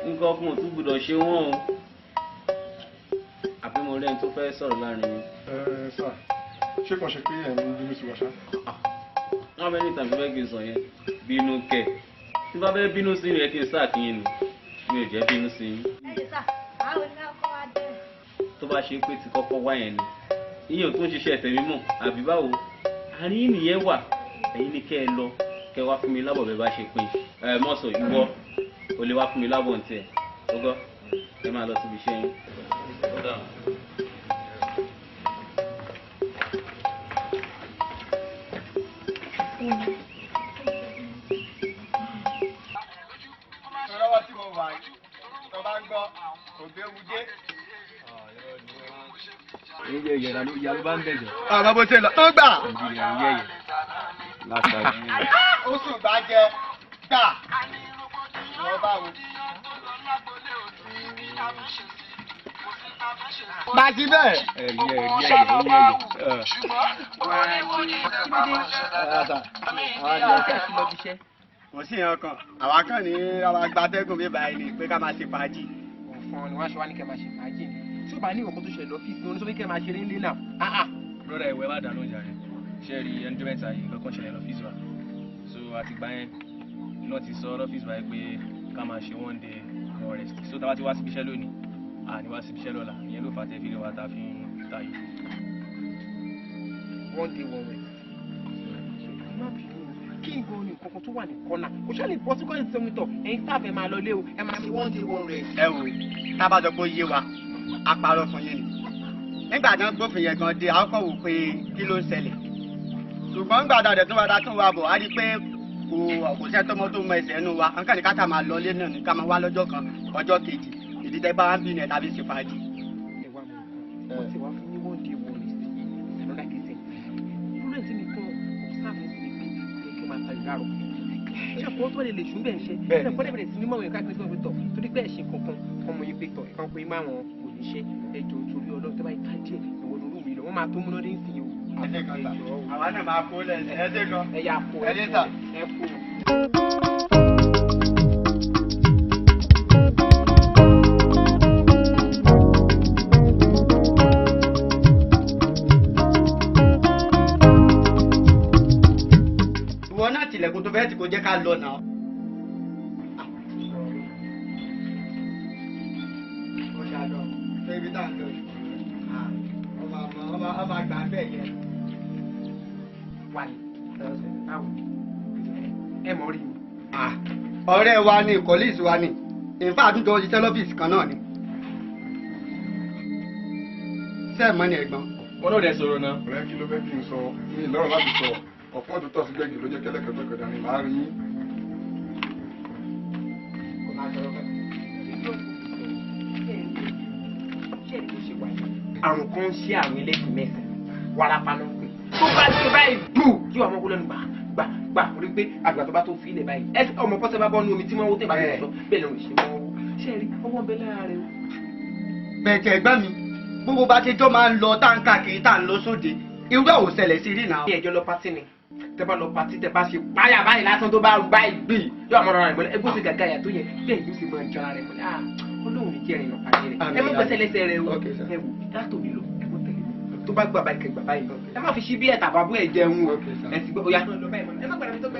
nǹkan kan ò tún gbọ́dọ̀ ṣe wọ́n o. Àbí mo rí ẹni tó fẹ́ sọ̀rọ̀ láàrin yín? Ẹ sà, ṣé kàn ṣe pé ẹ̀ ń bínú sí wa ṣá? Wọ́n fẹ́ ní tàbí fẹ́ kí n sọ yẹn, bínú kẹ̀. Tí bá fẹ́ bínú sí yẹn, kí n sáà kí yín ni. Mi ò jẹ́ bínú sí yín. Ẹ jẹ́ sà, àwọn oníkà kọ́ wa dé. Tó bá ṣe pé ti kọ́kọ́ wá yẹn ni, ìyẹn ò tún ṣiṣẹ́ tẹ̀mí mọ̀, àbí báwo? Àárín yín nìyẹn wà. Ẹ̀yin ni kẹ́ ẹ lọ, kẹ́ ẹ wá fún mi lábọ̀ bẹ́ẹ̀ bá ṣe pín. Ẹ mọ̀sọ̀, ìwọ ò lè wá fún mi lábọ̀ ntẹ̀. Ọgọ́, ẹ máa lọ síbi iṣẹ́ yín. Ó dáhùn. Lọ́wọ́ tí mo wà yìí, tó bá ń gbọ́, kò béwu dé. Ìyá ló bá ń bẹ̀jọ̀. Ọmọ bó ṣe lọ tó gbà. Nàìjíríà ń yẹ̀yẹ̀ látàjú. Ó sùn bá jẹ gbà. Ìwọ bá wo. Pàṣẹ bẹ́ẹ̀. Ẹ̀rí ẹ̀rí ẹ̀rí ẹ̀rí. Kò sí ìyẹn kan, àwa kàn ní àwa gbatẹ́gùn bí báyìí ni pé ká máa ṣe fàájì. Ọ̀fọ̀n ni wọ́n aṣọ wa ní kẹ́ máa ṣe fàájì ni. Tí ó bá ní ìwọ̀n tó ṣẹlẹ̀ lọ́fíìsì ní oníṣòwò kẹ́ máa ṣeré ńlé náà. Broda ìwé má dànù jàre. Ṣé rí ẹni tó mẹ́ta yìí nǹkan kan ṣẹlẹ̀ lọ́fíìsì wa. So àtìgbà yẹn náà ti sọ lọ́fíìsì wa pé ká máa ṣe one day one rest. So tá a bá ti wá síbi iṣẹ́ lónìí, à ní wá síbi iṣẹ́ lọ́la. Ìyẹn ló fà á tẹ́ fi lè wá tá a fi ń tayò. One day one rest. Má bínú, kí n gan ni nǹkan kan tó wà ní kọ́nà. Kò ṣáà lè bọ́ sí kọ́nà ìsinmi tọ̀, ẹ̀yin staff ẹ̀ máa lọ lé o, ẹ máa ṣe one day one rest. Ẹ wò, tá a bá sọ pé ó yé wa, a parọ́ fún yín ni. Nígbà tí wọ́n gbófin yẹn gan dé, a kọ́ wò pé kí ló ń ṣẹlẹ̀. Ṣùgbọ́n nígbà tá a dẹ̀ tún wa ta tún wa bọ̀, a rí i pé kò sẹ́ tọmọ tó mọ ẹsẹ̀ ẹnu wa. Nǹkan ní ká tà máa lọlé náà ní ká máa wá lọ́jọ́ kan, ọjọ́ kejì. Ìdí tẹ́ bá wá ń bí ni ẹ̀ tàbí ṣe fàájì. Ẹ wá mọ nǹkan, wọ́n ti wá fún ní one day one rest yìí, it's another case entirely. Problem tí mi kàn observe ní sí ni pé ó yẹ kí n máa tayò láàárọ̀. Ṣé ọkọ̀ tó lè lè ṣùn bẹ́ẹ̀ ń ṣe? Ṣé ọkọ̀ bẹ̀rẹ̀ sí ní mọ̀wé káàkiri sí ọ̀pẹ̀ tọ̀? Torí pé ẹ̀ṣin kankan ọmọ yìí pé tọ̀ ìkan pé má wọn kò ní ṣe ẹjọ́ torí Ọlọ́run tó bá yẹ ká díẹ̀ ìwọ lóru mi lọ wọ́n máa tó múná dé sí i o. Ẹ ṣe kan sà, àwa náà máa kó lẹ́sẹ̀, ẹ ṣe kan. Ẹ yà kó ẹ ṣe sà. Ẹ kó. Ìwọ náà tilẹ̀kùn tó fẹ́ tí kò jẹ́ ká lọ náà. Ó ṣe àlọ́, ṣé ibi tá à ń lọ yìí? Ọmọ àgbà ń bẹ̀ yẹn. Wà ní báwo ẹ mọ̀ rí mi. Ọ̀rẹ́ wa ni, colleagues wa ni, in fact àtúntò ṣiṣẹ́ lọ́fíìsì kan náà ni. Ṣé ẹ̀ mọ̀ ni ẹ̀gbọ́n? Wọ́n náà dẹ̀ sọ̀rọ̀ náà. Ọ̀rẹ́, kí ló fẹ́ kí n sọ? Mi lọ́rọ̀ láti sọ. Ọ̀pọ̀ tó tọ̀ sí gbẹ̀gì ló jẹ́ kẹ́lẹ́kẹ́tọ́ kẹ̀dá ni màá rí yín. Àrùn kan ń ṣe àrùn ẹlẹ́sìn mẹ́sàn-án, wàràpá ló ń pè. Tó bá ṣe báyìí gbù kí ọmọ kó lẹ́nu gbà gbà gbà rí pé àgbà tó bá tó fi ilẹ̀ báyìí. Ẹ ọmọ pọ́sẹ̀ bá bọ́ ní omi tí wọ́n wó tẹ̀ bá yẹ sọ bẹ́ẹ̀ ló ń ṣe wọ́n wó. Ṣé ẹ rí ọwọ́ ń bẹ lára rẹ o? Bẹ̀tẹ̀ ẹ̀gbọ́n mi, gbogbo bá ti jọ máa ń lọ tá ń káàkiri tá ń lọ sóde, irú ẹ̀ ò ṣẹlẹ̀ sí rí náà. Ní ẹjọ́ lọ pátí ni, tẹ bá lọ pátí tẹ bá ṣe páyà báyìí lásán tó bá rú báyìí gbì yóò àmọ́ ara rẹ̀ mọ́lẹ̀ ẹgbẹ́ òsì gàgà yà tó yẹ bẹ́ẹ̀ yóò sì máa jọra rẹ̀ mọ́lẹ̀. Ah, Ọlọ́run ní jẹ́rìí lọ pàdé rẹ̀. Ẹ mọ́ gbẹ́sẹ̀ lẹ́sẹ̀ rẹ o, ẹ wò látòmí lọ, ẹ mọ́ tẹ̀lé mi. Tó bá gbà báyìí kẹ gbà báyìí, ẹ má fi ṣí bí ẹ̀tà bàbú ẹ̀ jẹun o. Ẹ sì gbọ́ ó yá. Ẹ má gbàdá mi tó gbẹ.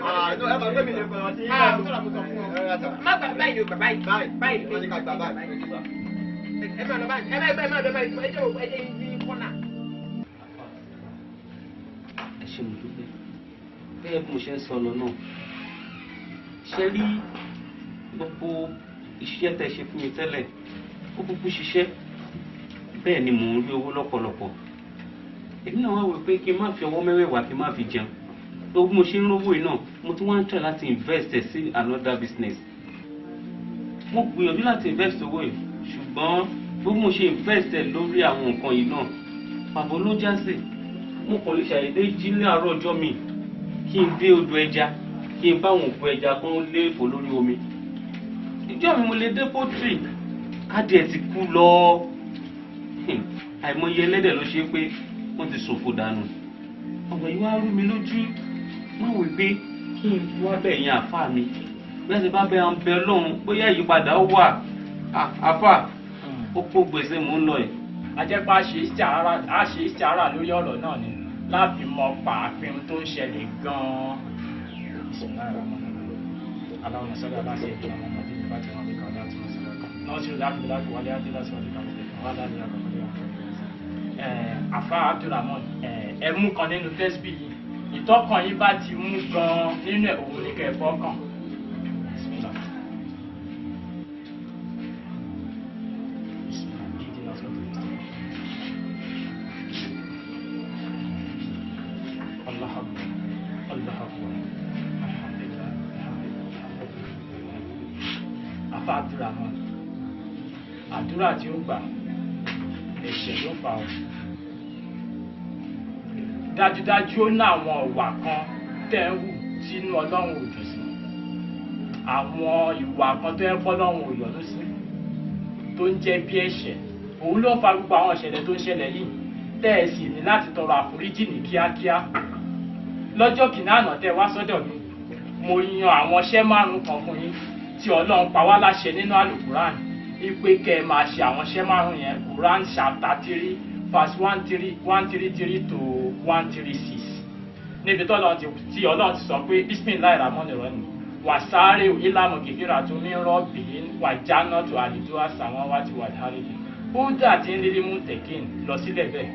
Má gbà báyìí o, gbà báyìí báyìí ẹ má lọ báyìí, ẹ má lọ báyìí, ẹ jẹ́ ẹ jẹ́ ní kọ́nà. Ẹ ṣé, mo dúpẹ́. Gẹ́gẹ́ bí mo ṣe ń sọ lọ náà, ṣe rí gbogbo iṣẹ́ tẹ́ ṣe fún mi tẹ́lẹ̀, ó kúkú ṣiṣẹ́ bẹ́ẹ̀ ni mò ń rí owó lọ́pọ̀lọpọ̀. Èmi náà wá wò pé kí n má fi ọwọ́ mẹ́wẹ̀ẹ̀wá kí n má fi jẹun. Tó bí mo ṣe ń rówó yìí náà, mo tún wá ń try láti invest ẹ̀ sí another business. Mo gbìyànjú láti invest owó yìí, ṣùgbọ́n bí mo ṣe invest ẹ̀ lórí àwọn nǹkan yìí náà, pàbó ló já sí. Mo kàn lè ṣàdédé jí láàárọ̀ ọjọ́ mi kí n dé odò ẹja, kí n bá àwọn òkú ẹja kan léèfó lórí omi. Ìjọ mi mo lè dé poultry, kádìẹ ti kú lọ. Àìmọye ẹlẹ́dẹ̀ ló ṣe pé wọ́n ti ṣòfò dànù. Ọ̀rọ̀ yìí wá rú mi lójú. Má wò pé kí n wá bẹ̀ yẹn àfáà mi, bí wọ́n ti bá bẹ àwọn bẹ Ọlọ́run bóyá ìyípadà ó wà. Àfáà, ó kó gbèsè mò ń lọ yìí. Ajẹ́pá ṣe ìṣàrà lórí ọ̀rọ̀ náà ni láti mọ pàápín tó ń ṣẹlẹ̀ gan-an. Aláwọ̀ sọ́dọ̀ aláṣẹ ìjọba ọmọdé ní bá ti wọn bí kan láti wọn sọ́dọ̀ kan. Náà sí láti láti wálé àti láti wálé kan lè kan wá láti àkọ́kọ́ lè wọ́n. Àfáà Abdulrahman, ẹ mú kan nínú tẹ́sibí yìí. Ìtọ́kàn yín bá ti mú gan-an nínú ẹ̀ òun ni kẹ́ ẹ fọ́ kàn. Bismillah. Allah Akbar, Allah Akbar, Alhamdulillah, Alhamdulillah, Alhamdulillah. Àfáà Abdulrahman, àdúrà tí ó gbà, ẹ̀ṣẹ̀ ló fà ó. Dájúdájú ó ní àwọn ìwà kan tẹ́ ń hù sínú Ọlọ́run ò dùn sí. Àwọn ìwà kan tó ń pọ́ Ọlọ́run ò yọ́nú sí, tó ń jẹ́ bí ẹ̀ṣẹ̀. Òun ló ń fa gbogbo àwọn ìṣẹ̀lẹ̀ tó ń ṣẹlẹ̀ yìí, tẹ́ ẹ sì ní láti tọrọ àforíjì ní kíákíá. Lọ́jọ́ kìíní àná tẹ́ ẹ wá sọ́dọ̀ mi, mo yan àwọn iṣẹ́ márùn-ún kan fún yín tí Ọlọ́run pa wá láṣẹ nínú àlùkùrán ipe kẹ́ ẹ máa ṣe àwọn iṣẹ́ márùn-ún yẹn. Quran chapter 3 verse 13133 to 136, níbi tí Ọlọ́run ti sọ pé bisimilahi ramoni rani wasare ilamu gifira tó mi rọ́ọ̀bì wàjánà tó àlìdúrà sàwọn wá ti wà dárídì húdà tí ń lílí mú tẹ̀kín lọ sílẹ̀ bẹ́ẹ̀.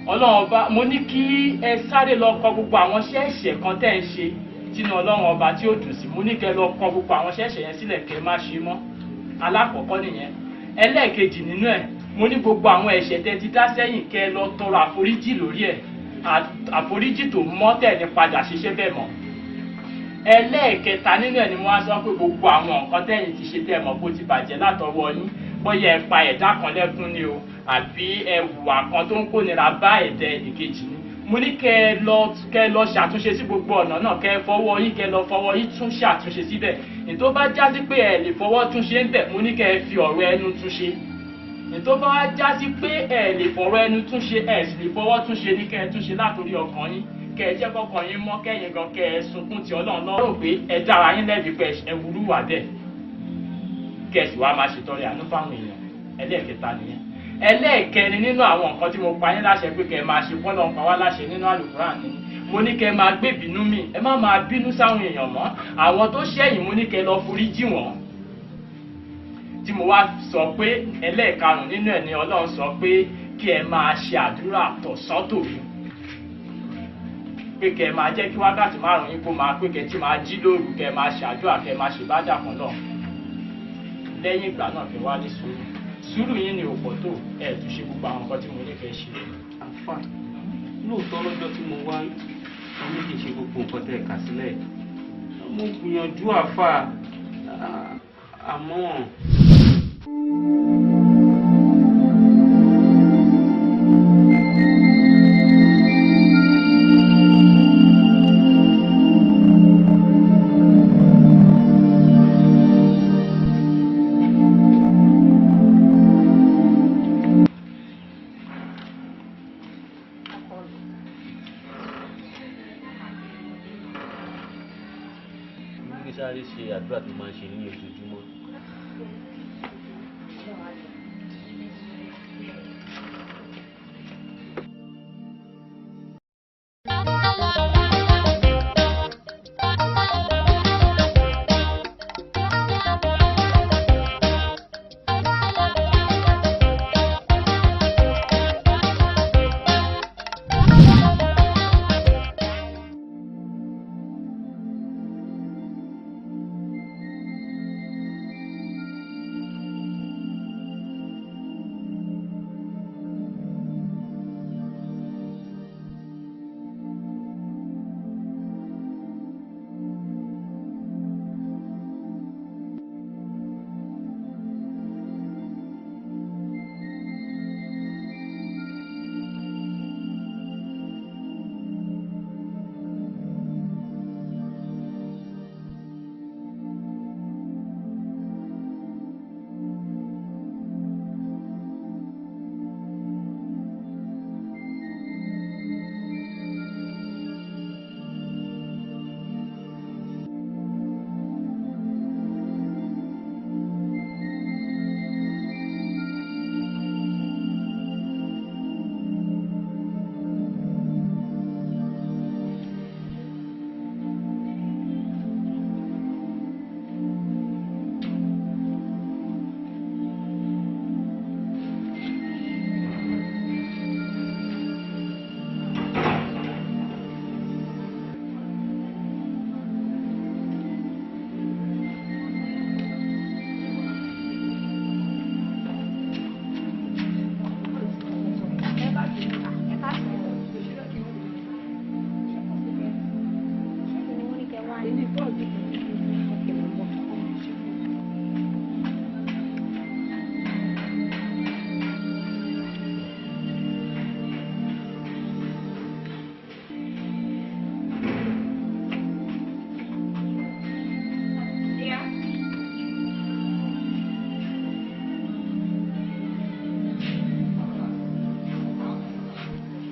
Ọlọ́run ọba, mo ní kí ẹ sáré lọ kọ gbogbo àwọn ṣẹ́ẹ̀ṣẹ̀ kan tẹ́ ń ṣe tínú Ọlọ́run ọba tí ó dùn sí. Mo ní kẹ́ lọ kọ gbogbo àwọn ṣẹ́ẹ̀ṣẹ̀ yẹn sílẹ̀ kẹ́ má ṣe mọ́. Alákọ̀ọ́kọ́ nìyẹn. Ẹlẹ́ẹ̀kejì nínú ẹ̀, mo ní gbogbo àwọn ẹ̀ṣẹ̀ tẹ́ ti dá sẹ́yìn, kẹ́ lọ tọrọ àforíjì lórí ẹ̀, àforíjì tó mọ́ tẹ̀ ní padà ṣiṣẹ́ bẹ́ẹ̀ mọ́. Ẹlẹ́ẹ̀kẹta nínú ẹ̀ ni mo wá sọ pé gbogbo àwọn nǹkan tẹ́yìn ti ṣe tẹ́ mọ̀ bó ti bàjẹ́ látọwọ́ yín, bóyá ẹ pa ẹ̀dá kan lẹ́kún ni o, àbí ẹ hùwà kan tó ń kónira bá ẹ̀dá ẹnìkejì ni, mo ní kẹ́ ẹ lọ ṣàtúnṣe sí gbogbo ọ̀nà náà, kẹ́ ẹ fọwọ́ yín, kẹ́ ẹ lọ fọwọ́ yín tún ṣàtúnṣe síbẹ̀. Ní tó bá já sí pé ẹ lè fọwọ́ túnṣe ń bẹ̀, mo ní kẹ́ ẹ fi ọ̀rọ̀ ẹnu túnṣe. Ní tó bá já sí pé ẹ lè fọ̀rọ̀ ẹnu túnṣe, ẹ sì lè fọwọ́ túnṣe, ní kẹ́ ẹ túnṣe látòrí ọkàn yín, kẹ́ ẹ jẹ́ kọ́kàn yín mọ́, kẹ́yìn gan kẹ́ ẹ sunkún ti Ọlọ́run lọ́rùn pé ẹ dára yín lẹ́bi pé ẹ wúrú wà bẹ́ẹ̀, kẹ́ ẹ sì wá máa ṣètọrẹ àánú fáwọn èèyàn. Ẹlẹ́ẹ̀kẹta nìyẹn. Ẹlẹ́ẹ̀kẹrin nínú àwọn nǹkan tí mo pa yín láṣẹ pé kẹ́ ẹ máa ṣe, fọ́lọ́ ń pa wá láṣẹ nínú àlùkùránì ni, mo ní kẹ́ ẹ máa gbé bínú mi, ẹ má máa bínú sáwọn èèyàn mọ́. Àwọn tó ṣẹ̀yìn, mo ní kẹ́ ẹ lọ forí jì wọ́n. Tí mo wá sọ pé ẹlẹ́ẹ̀karùn-ún nínú ẹ̀ ni Ọlọ́run sọ pé kí ẹ máa ṣe àdúrà tọ̀sán tòru, pé kẹ́ ẹ máa jẹ́ kí wákàtí márùn-ún yín kó máa pé, kẹ́ tí máa jí lóru, kẹ́ ẹ máa ṣàdúrà, kẹ́ ẹ máa ṣèbádà kan náà. Lẹ́yìn ìgbà náà, kẹ́ wá ní sùúrù. Sùúrù yín ni òpó tó ẹ̀ tún ṣe gbogbo àwọn nǹkan tí mo ní kẹ́ ṣe. Àfà, lóòótọ́ lọ́jọ́ tí mo wá, mo ní kí n ṣe gbogbo nǹkan tẹ́ ẹ kà sílẹ̀. Mo gbìyànjú, àfà, àmọ́. Mo ní kí sáré ṣe àdúrà tó máa ń ṣe ní ojoojúmọ́.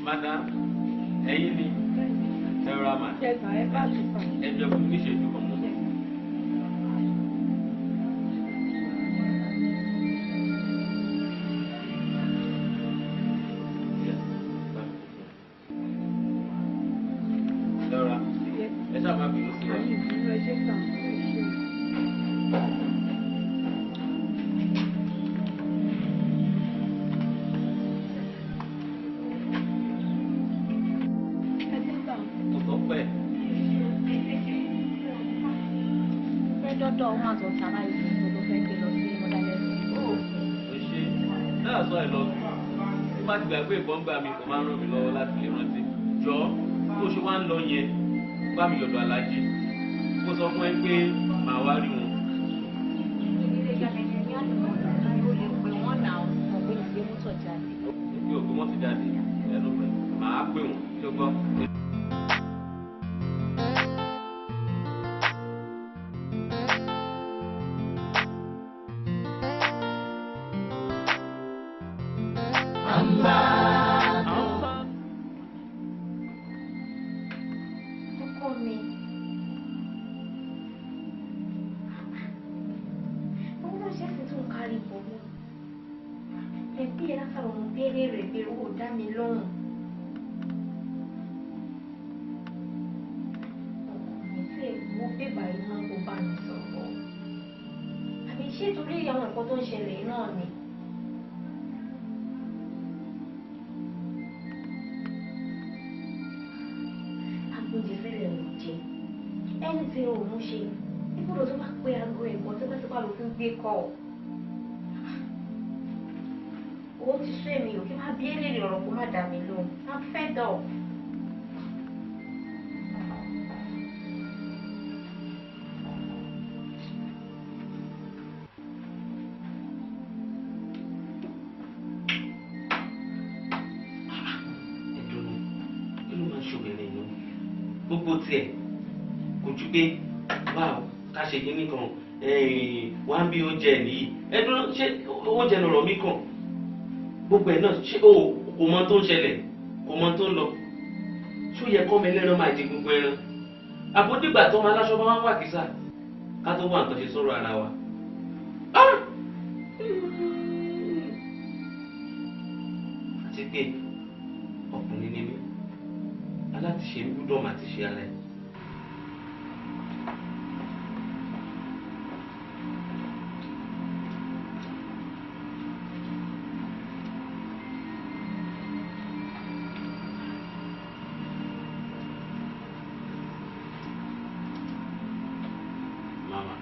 Madam, ẹ̀yin ni ẹ rọra mà. Ẹ jọ fún mi ní ìṣẹ́jú kan mọ́. Ẹ rọra, ẹ ṣáà má bínú sí wa. Kò tó pẹ́. Fẹ́ dọ́dọ̀ ọmọ àtọ̀tà báyìí tó fẹ́ gbé lọ sí mọ́tàlẹ́sì. Ó ṣe that's why I love you. Tí bá ti gbàgbé ìbọn gbà mí, kò máa ń ràn mí lọ́wọ́ láti lè rántí. Jọ bó ṣe wá ń lọ yẹn, bá mi lọ́dọ̀ alájí. Mo sọ fún ẹ pé màá wá rí wọn. Mi ò gbé mọ́tò jáde, ẹnu pẹ̀. Màá pè wọ́n, ṣé o gbọ́? Ọkọ mi. Owó ló ṣe é sì tún kárí bọ̀ mọ́. Ẹbí ẹ látara òun béèrè rẹ̀ béèrè owó dá mi lóhùn. Ọkọ mi tí ẹ wo bébà yìí náà kó bá mi sọ̀rọ̀. Àbí ṣé torí àwọn nǹkan tó ń ṣẹlẹ̀ yìí náà ni? Agbóúnjẹ sílẹ̀ ò jẹ. Ẹni tí ò mú ṣe, ibùdó tó bá pé aago ẹ̀kọ́ tipátipá ló fi ń gbé kọ́ ọ. Owó ti sú èmi ò kí má bí eléèrè ọ̀rọ̀ kó má dà mí lóhùn. I'm fed up. Ẹ̀dùnú, kí ló máa ń ṣobìnrin yìí? Gbogbo tiẹ̀ kò ju pé wá o ká ṣe kinní kan wá ń bí oúnjẹ nìyí. Ẹ̀dùnú, ṣé oúnjẹ lọ̀rọ̀ mi kàn? Gbogbo ẹ̀ náà ṣé o kò mọ tó ń ṣẹlẹ̀, kò mọ tó ń lọ. Ṣó yẹ kọ́mọ ẹlẹ́ran máa jẹ gbogbo ẹran? Àbódìgbà tó máa láṣọ bá wá wà kìsà ká tó wá nǹkan ṣe sọ̀rọ̀ ara wa. Àti pé ọkùnrin ni mí, alátiṣe mi gbúdọ̀ máa ti ṣe ara ẹ̀. Mama.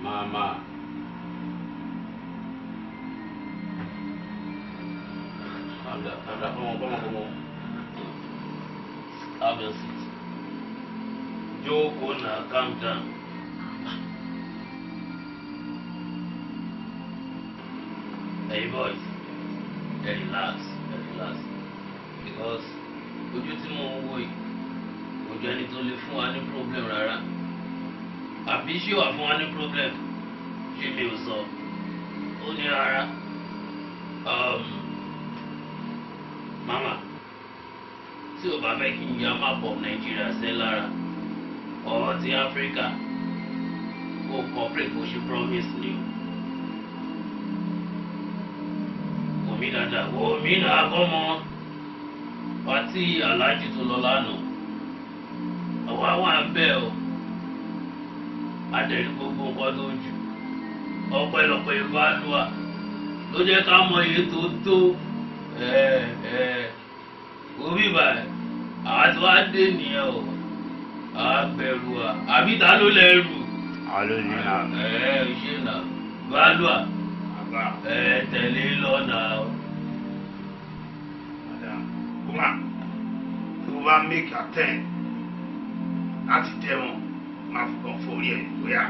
Mama. Calm down, calm down. Come on, come on, come on. Have your seat. Jókòó náà, calm down. Hey boys, ẹ relax, ẹ relax. Because ojú tí mò ń wò yìí, kò jọ ẹni tó lè fún wa ní problem rárá. Àbí ṣé wà fún wa ní problem? Ṣé mi ò sọ? Ó ní rárá. Mama, tí o bá fẹ́ kí n ya map of Nigeria ṣẹ́ lára, ọ̀rọ̀ ti Áfíríkà, kó cooperate bó ṣe promise ni o. Wò mí dáadáa, wò mí náà kọ́mọ. Pàtí Aláàjì tó lọ lánàá, àwa wà ń bẹ̀ o. Adẹ̀rí gbogbo nǹkan tó jù. Ọpẹ́lọpẹ́ Ìbádùá ló jẹ́ ká mọ iye tó tó. Orí báyìí, àwa tí wàá dé nìyẹn o. Àwa bẹ̀rù wa. Àbí ta ló lẹ́rù? Alo ní na. Ẹ ṣe nà. Bálùà. Ẹ tẹ̀lé lọ́nà o. Madam, Kuma, tó bá make attempt láti tẹ̀ wọ́n, máa fi kàn forí ẹ̀ bóyá.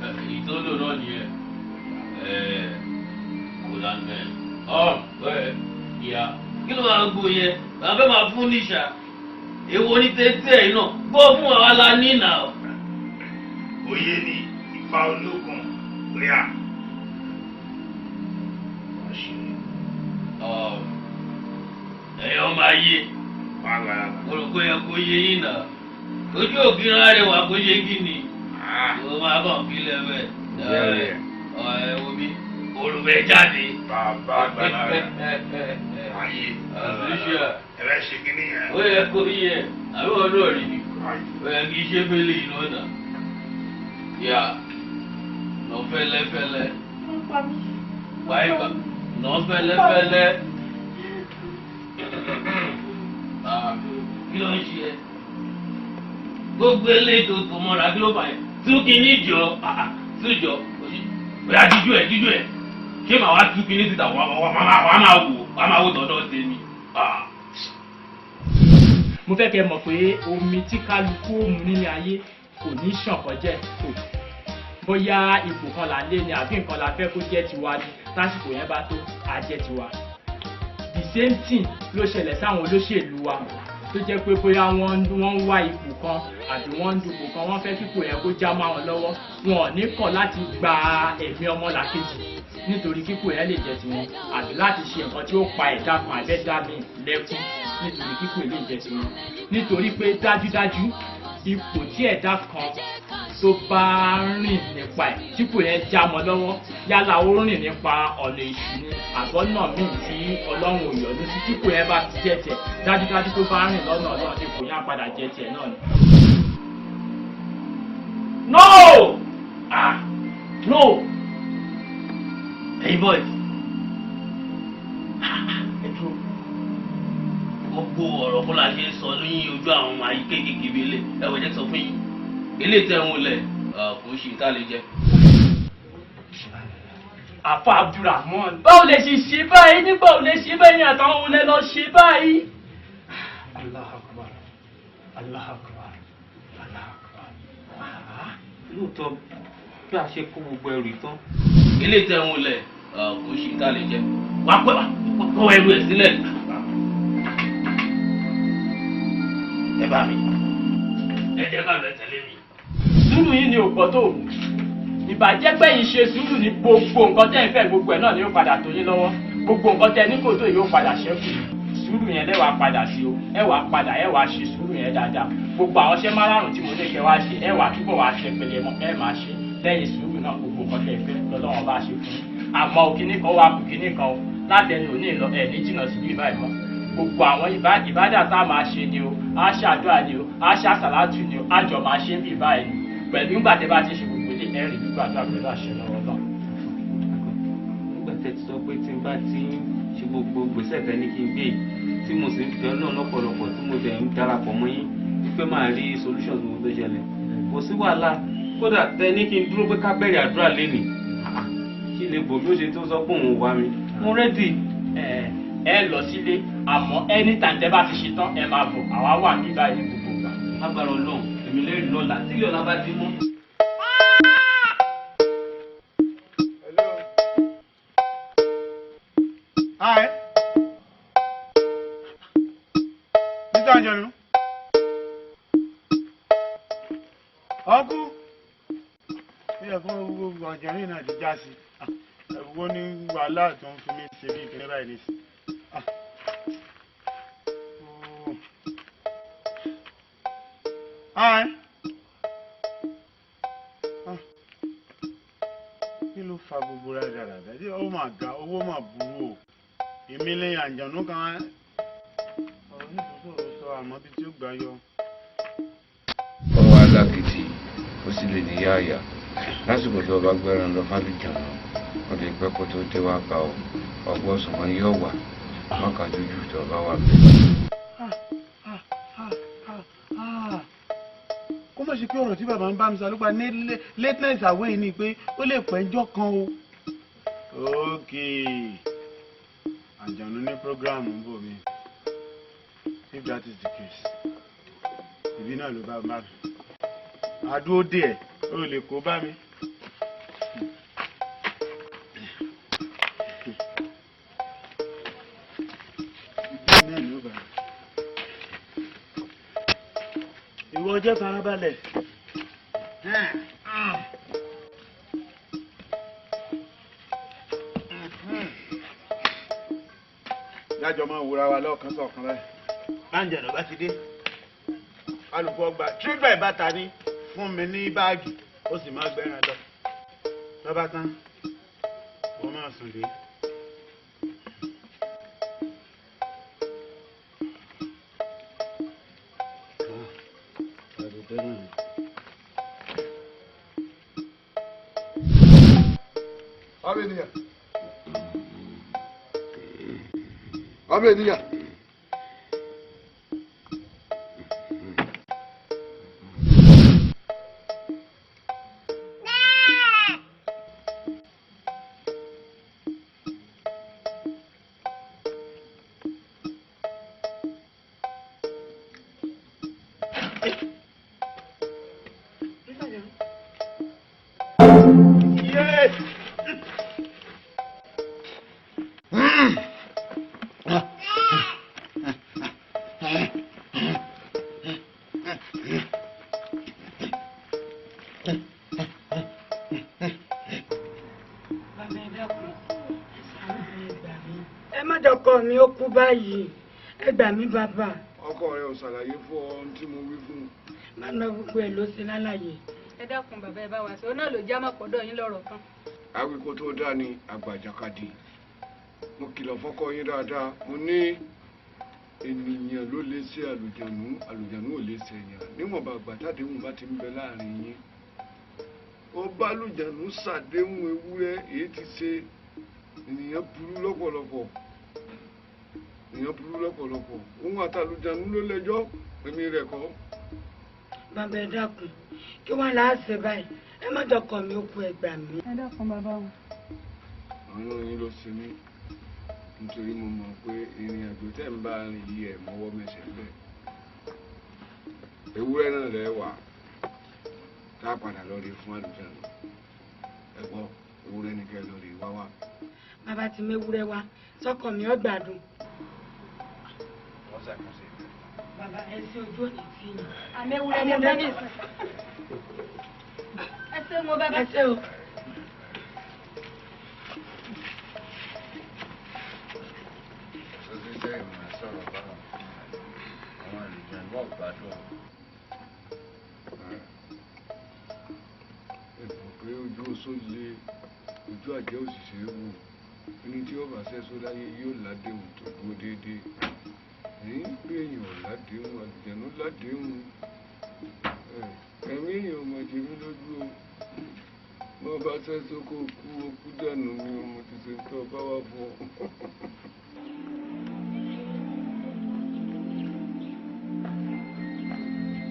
Èyí tó lò náà nìyẹn. Kò lánàá ẹ̀. Ọ ẹ ìyá kí ló máa gbó yẹn? Bàbá fẹ́ máa fún níṣà. Èwo ní tẹ́tẹ́ ẹ̀ náà? Gbọ́ fún àwa la ní nà. Oyè ni Ifá olókun ríà. Ẹ̀yin ọmọ ayé. Mo rò pé ẹ kó yé yín nà. Ojú ògiri arẹwà kó ṣe kí ni? Ó máa kàn fi lẹ̀ bẹ́ẹ̀. Ẹ wo bí olùfẹ́ jáde. Bàbá àgbàlagbà ayé. Àṣìṣe. Ẹ bẹ ṣe kínní yẹn. Ó yẹ kó yẹ àbí wọn náà rí ni. Ó yẹ kí iṣẹ́ fẹ́lẹ̀ yìí lọ́nà. Yà nà fẹ́lẹ́fẹ́lẹ́. Báyìí bá nà fẹ́lẹ́fẹ́lẹ́. Kí ló ń ṣe ẹ́? Gbogbo eléyìí tó tó mọ́ra kí ló fà yẹn? Tú kínní jọ, tú jọ, bóyá díjú ẹ̀ díjú ẹ̀. Ṣé màá wá tú kínní síta wàá máa wò wàá máa wò tọ̀dọ̀ tèmi? Mo fẹ́ kẹ́ mọ̀ pé omi tí kálukú ó mu nílé ayé kò ní ṣàn kọjá ẹ̀ tó. Bóyá ipò kan là ń lé ni àbí nǹkan la fẹ́ kó jẹ́ tiwa ni, tásìkò yẹn bá tó á jẹ́ tiwa. The same thing ló ṣẹlẹ̀ sáwọn olóṣèlú wa tó jẹ́ pé bóyá wọ́n ń wá ipò kan àbí wọ́n ń dupò kan, wọ́n fẹ́ kípò yẹn kó já mọ́ àwọn lọ́wọ́. Wọn ò ní kọ̀ láti gba ẹ̀mí ọmọlàkejì nítorí kípò yẹn lè jẹ́ tiwọn, àbí láti ṣe nǹkan tí ó pa ẹ̀dá kan àbẹ́dá míì lẹ́kún nítorí kípò lè jẹ́ tiwọn. Nítorí pé dájúdájú ipò tí ẹ̀dá kan tó bá rìn nípa ẹ̀ típò yẹn já mọ́ lọ́wọ́, yálà ó rìn nípa ọ̀nà èṣù ni àbọ̀nà míì tí Ọlọ́run ò yọ́nú sí, típò yẹn bá ti jẹ́ tiẹ̀ dájúdájú tó bá rìn lọ́nà Ọlọ́run ipò yẹn á padà jẹ́ tiẹ̀ náà ni. No! Ah! No! Hey boys! Ẹ dúró. Gbogbo ọ̀rọ̀ kó la ṣe ń sọ lóyún ojú àwọn ọmọ ayé kéékèèké bíi ilé. Ẹ wò jẹ́ sọ fún yín. Ilé ìtẹ̀wọ̀n lẹ̀ kò ṣe ìta lè jẹ. Àfa Abdulrahman, báwo lè ṣe ṣe báyìí? Nígbà wo lè ṣe báyìí? Àtàwọn olè lọ ṣe báyìí. Allahu Akbar, Allahu Akbar, Allahu Akbar. Lóòótọ́ bí a ṣe kó gbogbo ẹrù yìí tán. Ilé ìtẹ̀wọ̀n lẹ̀ kò ṣe ìta lè jẹ. Wàá pẹ́ wá kó ẹrù ẹ̀ sílẹ̀. Ẹ bá mi. Ẹ jẹ́ ká lọ tẹ̀lé mi. Sùúrù yìí ni ò pọ̀ tó. Ìbàjẹ́ pẹ̀yìn ṣe sùúrù ní gbogbo nǹkan tẹ́ ń fẹ́, gbogbo ẹ̀ náà ni ó padà tó yín lọ́wọ́. Gbogbo nǹkan tẹ́ ní kò tó yìí ó padà ṣẹ́kù. Sùúrù yẹn lẹ́wàá padà sí o. Ẹ wàá padà, ẹ wàá ṣe sùúrù yẹn dáadáa. Gbogbo àwọn iṣẹ́ márààrún tí mo ní kẹ́ wá ṣe, ẹ wàá túbọ̀ wàá ṣe pẹ̀lẹ́ mọ́, ẹ máa ṣe. Lẹ́yìn sùúrù náà gbogbo nǹkan tẹ́ fẹ́ lọ́lọ́run bá ṣe fún yín. Àmọ́ òkìní kan wà kù kìíní kan o. Látẹnu òní lọ ẹ̀ ní jìnnà sí bí báyìí mọ́. Gbogbo àwọn ìbádà tá a máa ṣe ni o, a ṣàdúrà ni o, a ṣàṣàlátù ni o, a jọ máa ṣe bí báyìí ni. Pẹ̀lú nígbà tẹ́ bá ti ṣe gbogbo ilé ẹ̀rí gbígbàdúrà pẹ̀lú àṣẹ lọ́wọ́ náà. Nígbà tẹ́ ti sọ pé tí n bá ti ń ṣe gbogbo gbèsè tẹ́ ní kí n gbé yìí, tí mo sì ń fẹ́ náà lọ́pọ̀lọpọ̀, tí mo dẹ̀ ń darapọ̀ mọ́ yín wípé máa rí solutions gbogbo tó ṣẹlẹ̀. Kò sí wàhálà. Kódà tẹ́ ní kí n dúró pé ká bẹ̀rẹ̀ àdúrà lénìí. Kí lè bòmí ó ṣe tó sọ pé òun ò wá mi. Mo ready. Ẹ lọ sílé, àmọ́ anytime tẹ́ bá ti ṣe tán ẹ máa bọ̀, àwa wà ní báyìí ní gbogbo ìgbà. Lágbára Ọlọ́run, èmi lẹ́rìí lọ́la tí ilé ọ̀la bá ti mú. Hi. Mr. Anjanu. Uncle. Bí ẹ̀kọ́ gbogbo Anjanu náà ti já sí. Ẹ̀wọ́n ní wàhálà tó ń fi mí ṣe bí ìpínlẹ̀ báyìí nìsí. Hi. Kí ló fa gbogbo rádaràdà? Ó mà ga, owó mà burú o. Èmi lẹ́yìn àjànú kan ọ̀rọ̀ nítorí sọ àmọ́ bí tí ó gbà yọ. Ọwọ́ alákìtì ó sì lè ní yáàyà lásìkò tó o bá gbẹ́ran lọ fálùjọ̀nà, ó lè pẹ́ kó tó dé wá bá ọ. Ọgbọ́n ṣùgbọ́n yóò wà wọ́n kà jójú tó o bá wà bẹ́ẹ̀. Kó má ṣe pé ọ̀rọ̀ tí bàbá ń bá mi sọ ló gba lateness away ni pé ó lè pẹ́ ńjọ́ kan o. Ok, àjànú ní program ń bò mí. If that is the case, ìbí náà ló bá bá mi. Àdúró dé ẹ̀, ó lè kó bá mi. Ìwọ jẹ́ farabalẹ̀. Jájọ máa wúra wa lọ́ọ̀kan sọ̀kan báyìí. Báńjẹ̀ ló bá ti dé. Alùpùpù ọgbà tírígbà ìbáta ní fún mi ní báàgì ó sì máa gbẹ́ran lọ. Lọ́ba tán, wọ́n máa sùn dé. Ọmọ ènìyàn. Ọmọ ènìyàn. Yes! Bàbá ẹ dákun, ẹ ṣàánú mi, ẹ gbà mí. Ẹ má dọkọ mi ó kú báyìí, ẹ gbà mí bàbá. Ọkọ rẹ ò ṣàlàyé fún ọ ohun tí mo wí fún un. Màmá gbogbo ẹ ló ṣe lálàyé. Ẹ dákun bàbá, ẹ bá wa sọ ọ náà ló já mọ́ pọ̀dọ̀ yín lọ́rọ̀ kan. Awíkó tó dá ní àgbàjàkadì. Mo kìlọ̀ fọ́kọ yín dáadáa. Mo ní ènìyàn ló lè ṣe àlùjànú, àlùjànú ò lè ṣe èèyàn. Níwọ̀nba àgbà tádéhùn bá ti ń bẹ láàrin yín. Ó bá àlùjànú ṣàdéhùn ewúrẹ́ èyí ti ṣe. Ènìyàn burú lọ́pọ̀lọpọ̀. Ènìyàn burú lọ́pọ̀lọpọ̀. Òun àtàlùjànú ló lẹ́jọ́, èmi rẹ̀ kọ́. Bàbá ẹ dákun, kí wọ́n là á ṣe báyìí? Ẹ má dọkọ mi ó kú, ẹ gbà mí. Ẹ dákun bàbá o. Àánú yín ló ṣe mí nítorí mo mọ̀ pé ìrìn àjò tẹ́ ń bá rìn yìí ẹ̀ mọ́wọ́ mẹsẹ̀ bẹ́ẹ̀. Ewúrẹ́ náà lẹ́ wà tá a padà lọ rí fún àlùjànnú. Ẹ gbọ́, ewúrẹ́ ní kẹ́ ẹ lọ rí wá wá. Bàbá ti méwúrẹ́ wá, sọ́kọ mi ó gbádùn. Wọ́n ṣàkóso. Bàbá ẹ sí ojú òní tí yín. Àmì ewúrẹ́ ní ọjọ́ nìsín. Ẹ ṣé mo bàbá. Ẹ ṣé o. Sọ́sísẹ́ ìmọ̀ sọ̀rọ̀ báwọn àwọn àlùjànnú ọ̀gbádùn. Ẹ mọ̀ pé ojú oṣó le, ojú àjẹ́ òṣìṣẹ́ wò. Ẹni tí ó bá ṣẹ́só láyé yóò ládéhùn tó dúró déédéé. Ẹ̀yìn pé èèyàn ò ládéhùn, àlùjànnú ládéhùn. Ẹ̀mí èèyàn ò mọ̀ jẹ mí lójú o. Bọ́ bá ṣẹ́só kó kú, ó kú dànù ni o, mo ti ṣe tó bá wà fún ọ.